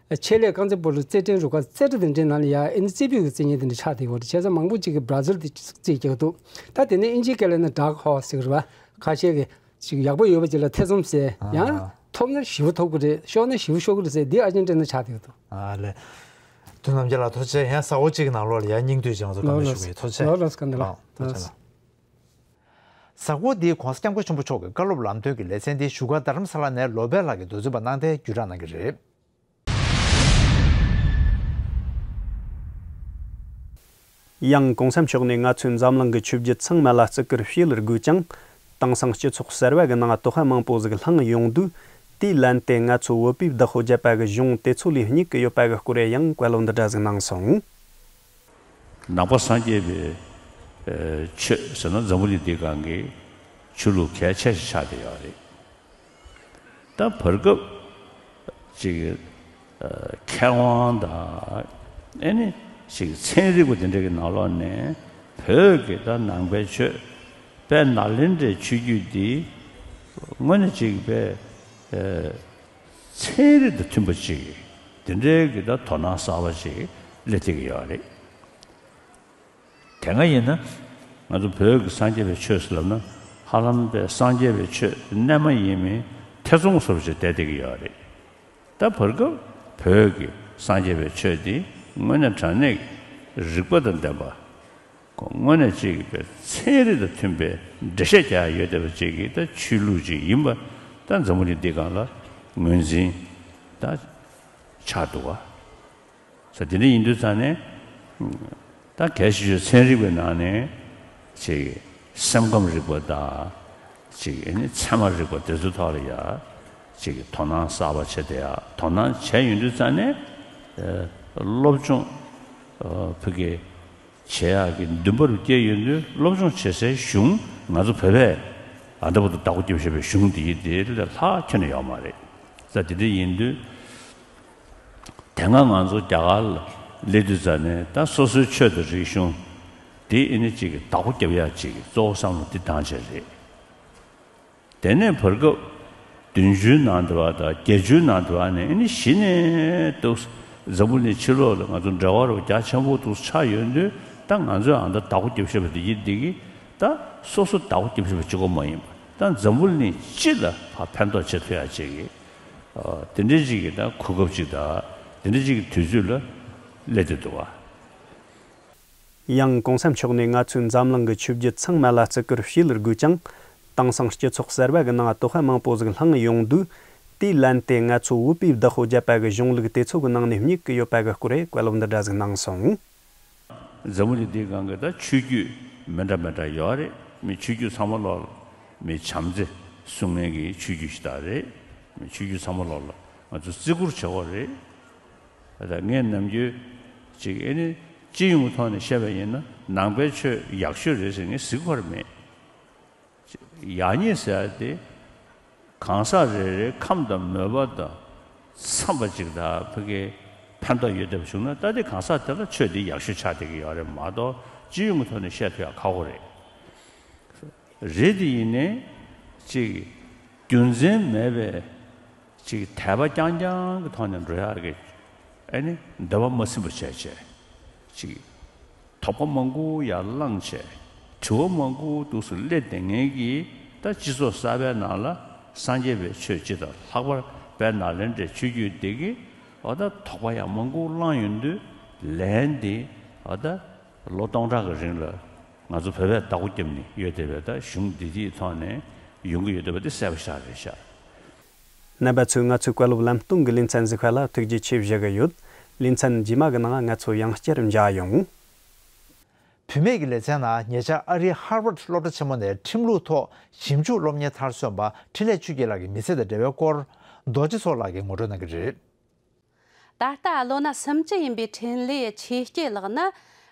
ཆེད་ལས་རྐང་རྩེད་སྤོ་ལོ་རྩེད་འགྲན་རུ་ཁག་རྩེ་གྲས་དེ་འདྲའི་ནང་ལ་ཡང་ཨེ་ནི་རྩེ་ཕུད་ཀྱི་རྩེད་མཁན་དེ་འདྲ་ཆགས་བསྡད་ཡོད་རེད། བྱས་ཙང་མང་པོ་ཅིག་གིས་བྷ་ར་ཟིལ་དེ་རྩིས་རྒྱག་འདུག་ད་དེ་ནས་དབྱིན་ཇིའི་སྐད་ལ་ནི་ཌརཀ་ཧོར་སི་ཟེར་གི་རེད་བ། ཁ་ཤས་ཀྱིས་ཅིག་ཡག་པོ་ཡོད་པ་ཅིག་ལ་ཐེ་ཚོམ་ཟེར། ཡང་ཐོབ་ན་ཞེ་པོ་ཐོབ་ཀྱི་རེད། ཤོར་ན་ཞེ་པོ་ཤོར་གྱི་རེད་ཟེར། འདི་ཨར་ཇེན་ཊི་ན་ཆགས་བསྡད་འདུག་ཨ་ལས། དོན་རྣམ་རྒྱལ་ལགས་ཐུགས་རྗེ་ཆེ། ཡང་ས་གོ་གཅིག་གི་ནང་ལོགས་ལ་ཡང་སྙིང་བསྡུས་ཅིག་ང་ཚོ་བཀའ་མོལ་ཞུ་གི་ཡིན། ཐུགས་རྗེ་ཆེ། ལགས་ལགས། བཀའ་དྲིན་ཆེ་ལགས། ལགས། ཐུགས་རྗེ་ཆེ་ལགས། ས་གོ་འདིའི་༸གོང་ས་༸སྐྱབས་མགོན་ཆེན་པོ་མཆོག་གི་བཀའ་སློབ་ལམ་སྟོན་གྱི་ལེ་ཚན་འདི་བཞུགས་སྒར་རྡ་རམ་ས་ལ་ནས་ལོ་པཎ་ལགས་ཀྱིས་མདོ་འཛིན་པ་གནང་སྟེ་བརྒྱུད་བསྒྲགས་གནང་གི་རེད། ཡང་གོང་ས་མཆོག་ནས་ང་ཚོའི་འཛམ་གླིང་གི་ཆོས་བརྒྱུད་ཚང་མ་ལ་བརྩི་བཀུར་བྱེད་དགོས་ཀྱང་། དེང་སང་སྤྱི་ཚོགས་གསར་བ་གི་ནང་དོགས་པ་མང་པོ་ཟིག་ལྷུང་ཡོང་དུས། དེའི་ལན་དེ་ང་ཚོ་བོད་པའི་བདག་པོ་བརྒྱབ་པ་གི་གཞུང་དེ་ཚོ་ལས་སྙིགས་ཀྱི་ཡོད་པ་གི་སྐོར་ཡང་བཀའ་སློབ་འདི་འདྲ་ཟིག་གནང་སོང་། ནང་པ་སངས་རྒྱས་པའི་ཨ་ཆོས་ཟེར་ན་འཛམ་བུ་གླིང་འདིའི་སྒང་གི་ཆོས་ལུགས་གལ་ཆེ་ཞིག་ཆགས་བསྡད་ཡོད་རེད། ད་བར་སྐབས་ཅིག་ཨ་མཁས་དབང་དང་ཨེ་ནི་ཅིག་ཚན་རིག་པ་དེ་འདྲ་གི་ནང་ལོགས་ནས་བོད་ཀྱི་ད་ནང་པའི་ཆོས་དཔལ་ནཱ་ལེནྡྲའི་ཆོས་བརྒྱུད་འདི་དངོས་གནས་ཅིག་དཔེ་ཨ་ཚན་རིག་དང་མཐུན་པ་ཅིག་དེ་འདྲའི་གི་ད་དོ་སྣང་གསར་པ་ཅིག་སླེབས་བསྡད་ཀྱི་ཡོད་རེད། དེ་སྔ་ཡིན་ན་ང་ཚོ་བོད་ཀྱི་སངས་རྒྱས་པའི་ཆོས་ཟེར་ལབ་ན་ཧ་ལམ་པའི་སངས་རྒྱས་པའི་ཆོས་རྣལ་མ་ཡིན་མིན་ཐེ་ཚོམ་བཟོ་འདྲ་ཅིག་བསྡད་བསྡད་ཀྱི་ཡོད་རེད། ད་བར་སྐབས་བོད་ཀྱི་སངས་རྒྱས་པའི་ཆོས་འདི་དངོས་གནས་དྲང་གནས་ཀྱི་རིགས་པ་དང་ལྡན་པ། དངོས་གནས་ཅིག་གི་ཚན་རིག་དང་མཐུན་པའི་འགྲེལ་བཤད་རྒྱག་ཡ་ཡོད་བསྡད་པ་ཅིག་གི་ད་ཆོས་ལུགས་ཅིག་ཡིན་པ་ད་འཛམ་བུ་གླིང་འདིའི་སྒང་ལ་ངོས་འཛིན་ད་ཆགས་འདུག་ག་ས་དེ་འདྲ་ཡིན་དུས་ཙང་ནས། ད་གལ་ཆེ་ཤོས་ཚན་རིག་པའི་ནང་ནས་ཅིག་སེམས་ཁམས་རིག་པ་དང་ཅིག་ཨེ་ནི་ཚད་མ་རིག་པ་དེ་ཚོའི་ཐོག་ལ་ཡ་ཅིག་དོ་སྣང་གསར་པ་བྱེད་བསྡད་ཡ། དོ་སྣང་བྱས་ཡོང་དུས་ཙང་ནས་ཨ་སློབ་སྦྱོང་ཨ་ཕ་གི་བྱེད་ཡག་གི་འདུན་པ་རུ་སྐྱེས་ཡོང་དུས་སློབ་སྦྱོང་བྱེད་སའི་གཞུང་ང་ཚོ་བོད་པས་ཨ་ད་བར་དུ་བདག་པོ་རྒྱབ་བཞག་པའི་གཞུང་འདི་ཡིན་དེ་ལས་ལྷག་ཁྱོན་ནས་ཡོད་མ་རེད། ས་དེ་འདྲ་ཡིན་དུས། དེ་སྔ་ང་ཚོ་རྒྱ་གར་ལ་སླེབས་དུས་ཙ་ནས་ད་སོ་སོའི་ཆོས་དང་རིག་གཞུང་དེ་ཨེ་ནི་གཅིག་གི་བདག་པོ་རྒྱབ་ཡག་ཅིག་གི་གཙོ་བོ་བསམ་བློ་འདི་བཏང་བྱས་རེད། དེ་ནས་བར་སྐབས་བདུན་ཅུའི་ནང་དུ་བ་དང་བརྒྱད་ཅུའི་ནང་དུ་བ་ནས་ཨེ་ནི་གཞི་ནས་འདུག་འཛམ་བུ་གླིང་ཕྱི་ལོགས་ལ་ང་ཚོ་འབྲེལ་བ་རུ་རྒྱ་ཆེན་པོ་འདུག་ཆགས་ཡོད་དུས་ད་ང་ཚོས་ཨ་ད་བདག་པོ་རྒྱབ་བཞག་པ་འདི་ཡིན་འདི་གི་ད་སོ་སོ་བདག་པོ་རྒྱབ་བཞག་པ་གཅིག་པོ་མ་ཡིན་པ་ད་འཛམ་བུ་གླིང་སྤྱི་ལ་ཕར་ཕན་ཐོགས་བྱེད་ཐུབ་ཡག་ཅིག་གི་དེ་འདྲའི་ཅིག་གི་ད་གོ་སྐབས་ཅིག་དང་དེ་འདྲའི་ཅིག་གི་དུས་ཚོད་ལ་སླེབས་བསྡད་འདུག་བ། ཡང་གོང་ས་མཆོག་ནས་ང་ཚོའི་འཛམ་གླིང་གི་ཆོས་བརྒྱུད་ཚང་མ་ལ་བརྩི་བཀུར་བྱེད་དགོས་ཀྱང་། དེང་སང་སྤྱི་ཚོགས་གསར་བ་གི་ནང་དོགས་པ་མང་པོ་ཟིག་ལྷུང་ཡོང་དུས། དེའི་ལན་དེ་ང་ཚོ་བོད་པའི་བདག་པོ་བརྒྱབ་པ་གི་གཞུང་ལུགས་དེ་ཚོ་གི་ནང་ནས་སྙིགས་ཀྱི་ཡོད་པ་གི་སྐོར་བཀའ་སློབ་འདི་འདྲ་ཟིག་གནང་སོང་། འཛམ་བུ་གླིང་འདིའི་སྒང་གི་ད་ཆོས་བརྒྱུད་མི་འདྲ་མི་འདྲ་ཡོད་རེད། མི་ཆོས་བརྒྱུད་ཚང་མ་ལོག་ལ་མི་བྱམས་བརྩེ་སྲུང་མཁན་གྱི་ཆོས་བརྒྱུད་ཞིག་ད་རེད། མི་ཆོས་བརྒྱུད་ཚང་མ་ལོག་ལ་ང་ཚོ་བརྩི་བཀུར་བྱེད་དགོས་རེད། ད་ངས་ནམ་རྒྱུན་ཅིག་ཨེ་ནི་སྤྱི་ཡོངས་ཐོག་ནས་བཤད་པ་ཡིན་ན་ནང་པའི་ཆོས་ཡག་ཤོས་རེད་ཟེར་ངས་ཟེར་གྱི་ཡོད་མ་རེད། ཡག་ཉེས་ཟེར་ཡ་དེ་གང་ཟག་རེ་རེའི་ཁམས་དང་མོས་པ་དང་འཚམས་པ་ཅིག་དང་ཕ་གིའི་ཕན་ཐོགས་ཡོད་བསྡད་པ་བྱུང་ན་ད་དེ་གང་ཟག་དེ་ལ་ཆོས་དེ་ཡག་ཤོས་ཆགས་བསྡད་ཀྱི་ཡོད་རེད་མ་གཏོགས་སྤྱི་ཡོངས་ཀྱི་ཐོག་ནས་བཤད་ཐུབ་ཡག་ཁག་པོ་རེད། རེད་དེ་ཡིན་ནའི་ཅིག་རྒྱུ་མཚན་མེད་པའི་ཅིག་དད་པ་རྐྱང་རྐྱང་གི་ཐོག་ནས་འགྲོ་ཡག་གི་ཨ་ནི་འདོད་པ་མ་ཚིམ་པ་བྱས་བྱས་ཅིག་དོགས་པ་མང་པོ་ཡར་བསླངས་བྱས་དྲི་བ་མང་པོ་འདུག་སེ་སླེབས་བསྡད་མཁན་གྱི་ད་སྤྱི་ཚོགས་གསར་པའི་ནང་ལ་སངས་རྒྱས་པའི་ཆོས་སྤྱི་དང་ལྷག་པར་དཔལ་ནཱ་ལེནྡྲའི་ཆོས་བརྒྱུད་འདི་གི་འོ་ད་དོགས་པ་ཡང་མང་པོ་བསླངས་ཡོང་དུས་ལན་འདི་འོ་ད་ལོ་སྟོང་ཕྲག་གི་རིང་ལ་ང་ཚོ་བོད་པས་བདག་པོ་བརྒྱབ་ནས་ཡོད་བསྡད་པའི་ད་གཞུང་འདི་དེའི་ཐོག་ནས་ཡོང་གི་ཡོད་བསྡད་པ་འདི་གསལ་པོ་ཞིག་རེད་ཤག་རྣམ་པ་ཚོས་ང་ཚོའི་བཀའ་སློབ་ལམ་སྟོན་གྱི་ལེ་ཚན་གཟིགས་པ་ལ་ཐུགས་རྗེ་ཆེ་ཞུ་གི་ཡོད། ལེ་ཚན་རྗེས་མ་གི་ནང་ང་ཚོ་ཡང་བསྐྱར་མཇལ་ཡོང་། བུད་མེད་ཀྱི་ལེ་ཚན་ནང་ཉེ་ཆར་ཨ་རིའི་ཧར་ཝརཌ་སློབ་གྲྭ་ཆེན་མོ་ནས་ཁྲིམས་ལུགས་ཐོག་ཞིབ་འཇུག་སློབ་གཉེར་མཐར་སོན་པ་འཕྲིན་ལས་ཆོས་སྐྱིད་ལགས་ཀྱི་མི་ཚེ་དང་འབྲེལ་བའི་སྐོར་རྡོ་རྗེ་མཚོ་ལགས་ཀྱིས་ངོ་སྤྲོད་གནང་གི་རེད། ད་ལྟ་ལོ་ན་སུམ་ཅུ་ཡིན་པའི་འཕྲིན་ལས་ཆོས་སྐྱིད་ལགས་ནི་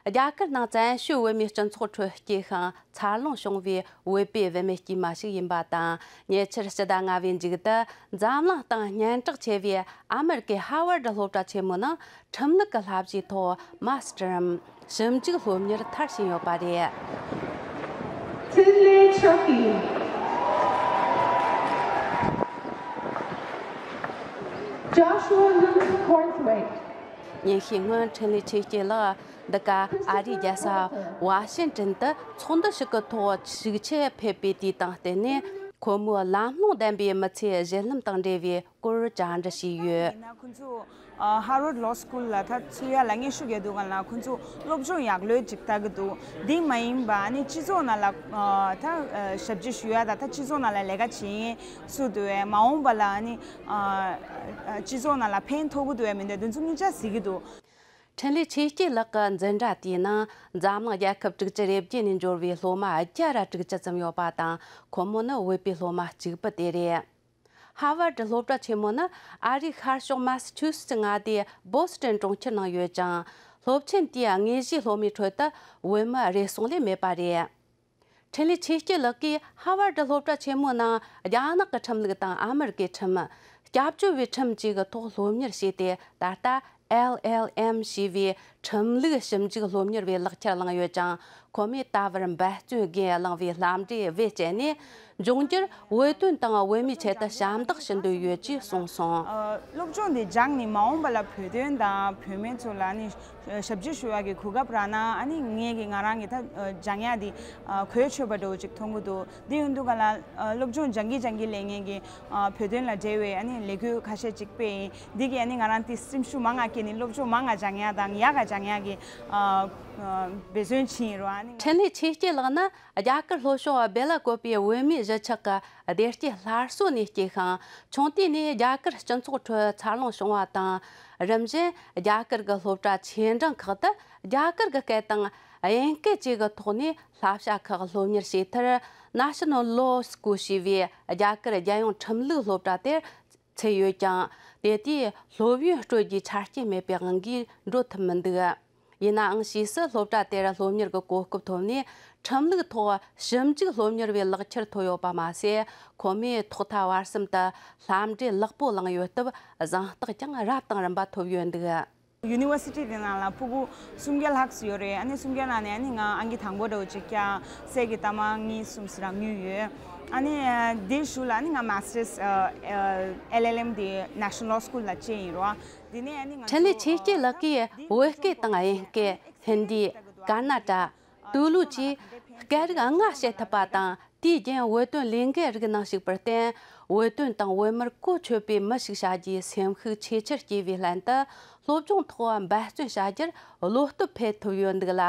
རྒྱ་གར་ནང་བཙན་བྱོལ་བོད་མིའི་སྤྱི་ཚོགས་ཁྲོད་སྐྱེས་ཤིང་འཚར་ལོངས་བྱུང་བའི་བོད་པའི་བུད་མེད་དཀྱུས་མ་ཞིག་ཡིན་པ་དང་། ཉེ་ཆར་ཕྱི་ཟླ་ལྔ་པའི་མཇུག་ཏུ་འཛམ་གླིང་སྟེང་སྙན་གྲགས་ཆེ་བའི་ཨ་མེ་རི་ཀའི་ཧར་ཝར་ཌི་སློབ་གྲྭ་ཆེན་མོའི་ནང་ཁྲིམས་ལུགས་ཀྱི་བསླབ་བྱའི་ཐོག་མ་སི་ཊར་རམ་ཞིབ་འཇུག་སློབ་གཉེར་མཐར་ཕྱིན་ཡོད་པ་རེད། འཕྲིན་ལས་ཆོས་སྐྱིད། Joshua Luke Cornthwaite. ཉིན་ཤས་སྔོན་འཕྲིན་ལས་ཆོས་སྐྱིད་ལགས་འདི་ག་ཨ་རིའི་རྒྱལ་ས་ཝ་ཤིང་ཏོན་དུ་ཚོགས་འདུ་ཞིག་གི་ཐོག་ཤུགས་ཆེ་ཕེབས་པའི་དུས་དང་བསྟུན་ནས་ཁོ་མོའི་ལམ་ལྷོང་ལྡན་པའི་མི་ཚེའི་བརྒྱུད་ལམ་དང་འབྲེལ་བའི་སྐོར་བཅར་འདྲི་བྱས་ཡོད། ཡིན་ན་ཁོང་ཚོ་ཧར་ཝརཌ་ལོ་སི་ཀུལ་ལ་ད་ཚུད་ཡ་ལ་སྙན་ཞུ་རྒྱག་དུས་སྒང་ལ་ཁོང་ཚོ་སློབ་སྦྱོང་ཡག་ལོས་ཅིག་ལྟ་གི་འདུག་འདི་མ་ཡིན་པ་ཨ་ནི་སྤྱི་ཚོགས་ནང་ལ་ད་ཞབས་ཕྱི་ཞུ་ཡ་དང་ད་སྤྱི་ཚོགས་ནང་ལ་ལས་ཀ་བྱེད་མཁན་སུ་འདུག་བས་མ་འོངས་པ་ལ་ཨ་ནི་སྤྱི་ཚོགས་ནང་ལ་ཕན་ཐོགས་ཀྱི་འདུག་བས་མི་འདུག་དེ་ཚོ་སྙིང་རྗེ་གཟིགས་ཀྱི་འདུག་འཕྲིན་ལས་ཆོས་སྐྱིད་ལགས་ཀྱི་འཛིན་གྲྭ་དེའི་ནང་འཛམ་གླིང་རྒྱལ་ཁབ་དྲུག་ཅུ་རེ་བརྒྱད་ནས་འབྱོར་བའི་སློབ་མ་བརྒྱ་ར་དྲུག་ཅུ་ཙམ་ཡོད་པ་དང་། ཁོ་མོ་ནི་བོད་པའི་སློབ་མ་གཅིག་པུ་དེ་རེད། ཧར་ཝར་ཌི་སློབ་གྲྭ་ཆེན་མོ་ནི་ཨ་རིའི་ཤར་ཕྱོགས་མ་སི་ཆུ་སི་ཊི་མངའ་སྡེ་བོ་སི་ཊོན་གྲོང་ཁྱེར་ནང་ཡོད་ཅིང་། སློབ་ཆེན་དེའི་དངོས་གཞིའི་སློབ་མའི་ཁྲོད་དུ་བོད་མི་རེ་ཟུང་ལས་མེད་པ་རེད། འཕྲིན་ལས་ཆོས་སྐྱིད་ལགས་ཀྱིས་ཧར་ཝར་ཌི་སློབ་གྲྭ་ཆེན་མོའི་ནང་རྒྱ་ནག་གི་ཁྲིམས་ལུགས་དང་ཨ་མི་རི་ཀའི་ཁྲིམས། སྐྱབས་བཅོལ་བའི་ཁྲིམས་བཅས་ཀྱི་ཐོག་སློབ་གཉེར་བྱས་ཏེ། ད་ལྟ་ཨེལ་ཨེལ་ཨེམ་ཞེས་པའི་ཁྲིམས་ལུགས་ཞིབ་འཇུག་སློབ་གཉེར་བའི་ལག་ཁྱེར་བླངས་ཡོད་ཅིང་། ཁོ་མོས་ད་བར་འབད་བརྩོན་སྒོས་བླངས་པའི་ལྷ་འདྲེ་བེད་སྤྱད་ནས། འབྱུང་འགྱུར་བོད་དོན་དང་བོད་མིའི་ཆེད་དུ་ཞབས་འདེགས་ཞུ་འདོད་ཡོད་ཅེས་གསུངས་སོང་། ཨ། སློབ་སྦྱོང་འདི་སྦྱངས་ནས་མ་འོངས་པ་ལ་བོད་དོན་དང་བོད་སྨན་ཚོ་ལ་ནི་ཞབས་ཕྱི་ཞུ་ཡག་གི་གོ་སྐབས་རག་ན། ཨ་ནི་ངས་ཀྱི་ང་རང་གི་ད་སྦྱང་ཡག་འདི་གོ་ཆོད་པ་འདྲ་བོ་ཅིག་མཐོང་གི་འདུག་འདི་ཡིན་དུས་ག་ལ་སློབ་སྦྱོང་སྦྱང་གི་སྦྱང་གི་ལས་ངས་ཀྱི་བོད་དོན་ལ་འབྲེལ་བའི་ཨ་ནི་ལས་འགུལ་ཁ་ཤས་ཅིག་སྤེལ་ཡིན། འདི་གི་ཨ་ནི་ང་རང་དེ་སེམས་ཤུགས་མང་ང་སྐྱེས་ནས་སློབ་སྦྱོང་མང་ང་སྦྱང་ཡག་དང་ཡག་ག་སྦྱང་ཡག་གི་འབད་བརྩོན་བྱེད་ཡིན་རོགས། ཨ་ནི་ང་འཕྲིན་ལས་ཆོས་སྐྱིད་ལགས་ནི་རྒྱ་གར་ལྷོ་ཕྱོགས་སྦེ་ལ་ཀོབ་པའི་བོད་མིའི་གཞིས་ཆགས་ཀྱི་བདེ་སྐྱིད་སླར་གསོ་ནས་སྐྱེས་ཤིང་། ཆུང་དུས་ནས་རྒྱ་གར་སྤྱི་ཚོགས་ཁྲོད་འཚར་ལོངས་བྱུང་བ་དང་། རིམ་བཞིན་རྒྱ་གར་གྱི་སློབ་གྲྭ་ཆེ་འབྲིང་ཁག་ཏུ་རྒྱ་གར་གྱི་སྐད་དང་དབྱིན་སྐད་བཅས་ཀྱི་ཐོག་ནས་བསླབ་བྱ་ཁག་སློབ་གཉེར་བྱས་མཐར། National Law School ཞེས་པའི་རྒྱ་གར་རྒྱལ་ཡོངས་ཁྲིམས་ལུགས་སློབ་གྲྭ་དེར་ཚུད་ཡོད་ཀྱང་། དེ་དུས་སློབ་ཡོན་སྤྲོད་རྒྱུའི་ཆ་རྐྱེན་མེད་པའི་དབང་གིས་འགྲོ་ཐུབ་མི་འདུག་ཡིན་ནའང་ཕྱིས་སུ་སློབ་གྲྭ་དེར་སློབ་གཉེར་གྱི་གོ་སྐབས་ཐོབ་ནས། ཁྲིམས་ལུགས་ཐོག་ཞིབ་འཇུག་སློབ་གཉེར་བའི་ལག་ཁྱེར་ཐོབ་ཡོད་པ་མ་ཟད། ཁོ་མོས་ཐོག་མཐའ་བར་གསུམ་དུ་ལྷ་འདྲེ་ལག་པོ་བླངས་ཡོད་སྟབས། གཟེངས་རྟགས་ཀྱང་རབ་དང་རིམ་པ་ཐོབ་ཡོད་འདུག་ཡུ་ནི་ཝར་སི་ཊི་དེ་ནང་ལ་ཕྲུ་གུ་སུམ་བརྒྱ་ལྷག་ཙམ་ཡོད་རེད། ཨ་ནི་སུམ་བརྒྱ་ནང་ནས་ཨ་ནི་ང་ཨང་ཀི་དང་པོ་འདྲ་བོ་ཅིག་བཀྱག་སའི་གི་ཐ་མ་གཉིས་གསུམ་ཙམ་རག་མྱོང་ཡོད། ཨ་ནི་དེའི་གཞུག་ལ་ཨ་ནི་ང་Masters ཨེལ་ཨེལ་ཨེམ་དེ་National Law School ལ་བྱས་ཡིན་རོགས། དེ་ནས་ཨ་ནི་ང་འཕྲིན་ལས་ཆོས་སྐྱིད་ལགས་ཀྱིས་བོད་སྐད་དང་དབྱིན་སྐད། ཧིན་དི། ཀར་ན་ཊ། ཏུ་ལུ་བཅས་སྐད་རིགས་ལྔ་བཤད་ཐུབ་པ་དང་། དུས་རྒྱུན་བོད་དོན་ལས་འགུལ་རིགས་ནང་ཞུགས་པར་བརྟེན། བོད་དོན་དང་བོད་མིར་གོ་ཆོད་པའི་མི་ཞིག་བྱ་རྒྱུའི་སེམས་ཤུགས་ཆེས་ཆེར་སྐྱེས་པའི་ལྷན་དུ། སློབ་སྦྱོང་ཐོག་འབད་བརྩོན་བྱ་རྒྱུར་བློ་སྟོབས་འཕེལ་ཐུབ་ཡོད་འདུག་ལ།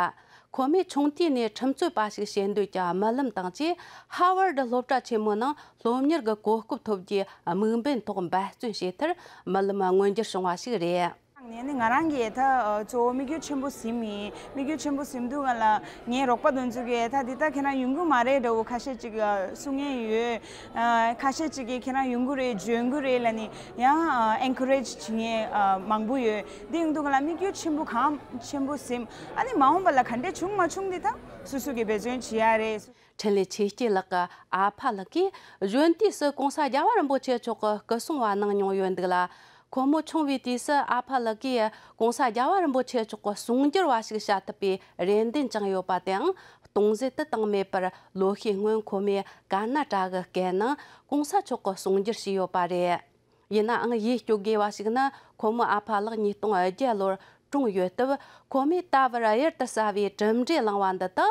ཁོ་མོས་ཆུང་དུས་ནས་ཁྲིམས་རྩོད་པ་ཞིག་བྱེད་འདོད་ཀྱང་། རྨི་ལམ་དང་བཅས་ཧར་ཝར་ཌི་སློབ་གྲྭ་ཆེན་མོའི་ནང་སློབ་གཉེར་གྱི་གོ་སྐབས་ཐོབ་རྒྱུའི་དམིགས་འབེན་ཐོག་འབད་བརྩོན་བྱས་མཐར། རྨི་ལམ་མངོན་འགྱུར་བྱུང་བ་ཞིག་རེད། ནས་ནི་ང་རང་གིས་ད་གཙོ་བོ་དམིགས་ཡུལ་ཆེན་པོ་ཟིན་ཡིན། དམིགས་ཡུལ་ཆེན་པོ་ཟིན་དུས་ག་ལ་ངའི་རོགས་པ་དེ་ཚོ་གིས་ད་འདི་ལྟ་ཁྱེད་རང་ཡོང་གི་མ་རེད་འདྲ་བོ་ཁ་ཤས་ཅིག་གསུང་མཁན་ཡོད། ཁ་ཤས་ཅིག་གིས་ཁྱེད་རང་ཡོང་གི་རེད། འཇོན་གི་རེད་ལབ་ནས་ཡང་ཨེན་ཁོ་རེཇ་བྱེད་མཁན་མང་པོ་ཡོད། འདི་ཡོང་དུས་ག་ལ་དམིགས་ཡུལ་ཆེན་པོ་གང་ཆེན་པོ་ཟིན། ཨ་ནི་མ་འོངས་པ་ལ་ག་འདྲས་བྱུང་མ་བྱུང་འདི་ད་སོ་སོ་གིས་འབད་བརྩོན་བྱེད་ཡ་རེད། འཕྲིན་ལས་ཆོས་སྐྱིད་ལགས་ཀྱི་ཨ་ཕ་ལགས་ཀྱིས་གཞོན་དུས་སུ་གོང་ས་རྒྱལ་བ་རིན་པོ་ཆེ་མཆོག་གི་སྐུ་སྲུང་བ་གནང་མྱོང་ཡོད་འདུག་ལ། ཁོ་མོ་ཆུང་བའི་དུས་སུ་ཨ་ཕ་ལགས་ཀྱིས་གོང་ས་རྒྱལ་བ་རིན་པོ་ཆེ་མཆོག་གི་གསུང་སྒྱུར་བ་ཞིག་བྱ་ཐུབ་པའི་རེ་འདུན་བཅངས་ཡོད་པ་དེའང་སྟོང་ཟད་དུ་བཏང་མེད་པར། ལོ་ཤས་སྔོན་ཁོ་མོས་ཀར་ན་ཊ་གི་སྐད་ནང་གོང་ས་མཆོག་གི་གསུང་སྒྱུར་བྱས་ཡོད་པ་རེད། ཡིན་ནའང་ཡིད་སྐྱོ་དགོས་པ་ཞིག་ནི། ཁོ་མོའི་ཨ་ཕ་ལགས་ཉིས་སྟོང་བརྒྱད་ལོར་གྲོངས་ཡོད་སྟབས། ཁོ་མོས་ད་བར་གཡུར་དུ་ཟ་བའི་གྲུབ་འབྲས་བླངས་པ་འདི་དག་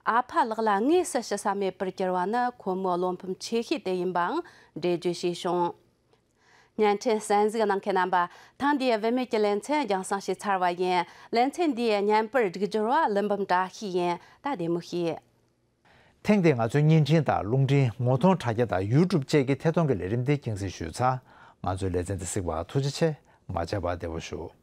ཨ་ཕ་ལགས་ལ་དངོས་སུ་ཞུ་ས་མེད་པར་གྱུར་བ་ནི་ཁོ་མོའི་བློ་ཕམ་ཆེ་ཤོས་དེ་ཡིན་པའང་འགྲེལ་བརྗོད་བྱས་བྱུང་། བརྙན་འཕྲིན་གསན་གཟིགས་གནང་མཁན་རྣམ་པ། ཐེངས་འདིའི་བུད་མེད་ཀྱི་ལེ་ཚན་རྒྱང་སྲིང་བྱས་ཚར་བ་ཡིན། ལེ་ཚན་འདིའི་བརྙན་པར་སྒྲིག་སྦྱོར་བ་ཀླུ་འབུམ་བཀྲ་ཤིས་ཡིན། ད་བདེ་མོ་བྱོས། ཐེངས་འདིའི་ང་ཚོའི་བརྙན་འཕྲིན་དང་རླུང་འཕྲིན། ངོ་གདོང་དྲ་རྒྱ་དང་ཡུ་ཊུབ་བཅས་ཀྱི་ཐད་གཏོང་གི་ལས་རིམ་འདི་རྒྱང་སྲིང་ཞུས་ཚར། ང་ཚོའི་ལེ་ཚན་འདི་གཟིགས་པར་ཐུགས་རྗེ་ཆེ། མ་བརྗེད་པར་བདེ་པོ་བཞུགས།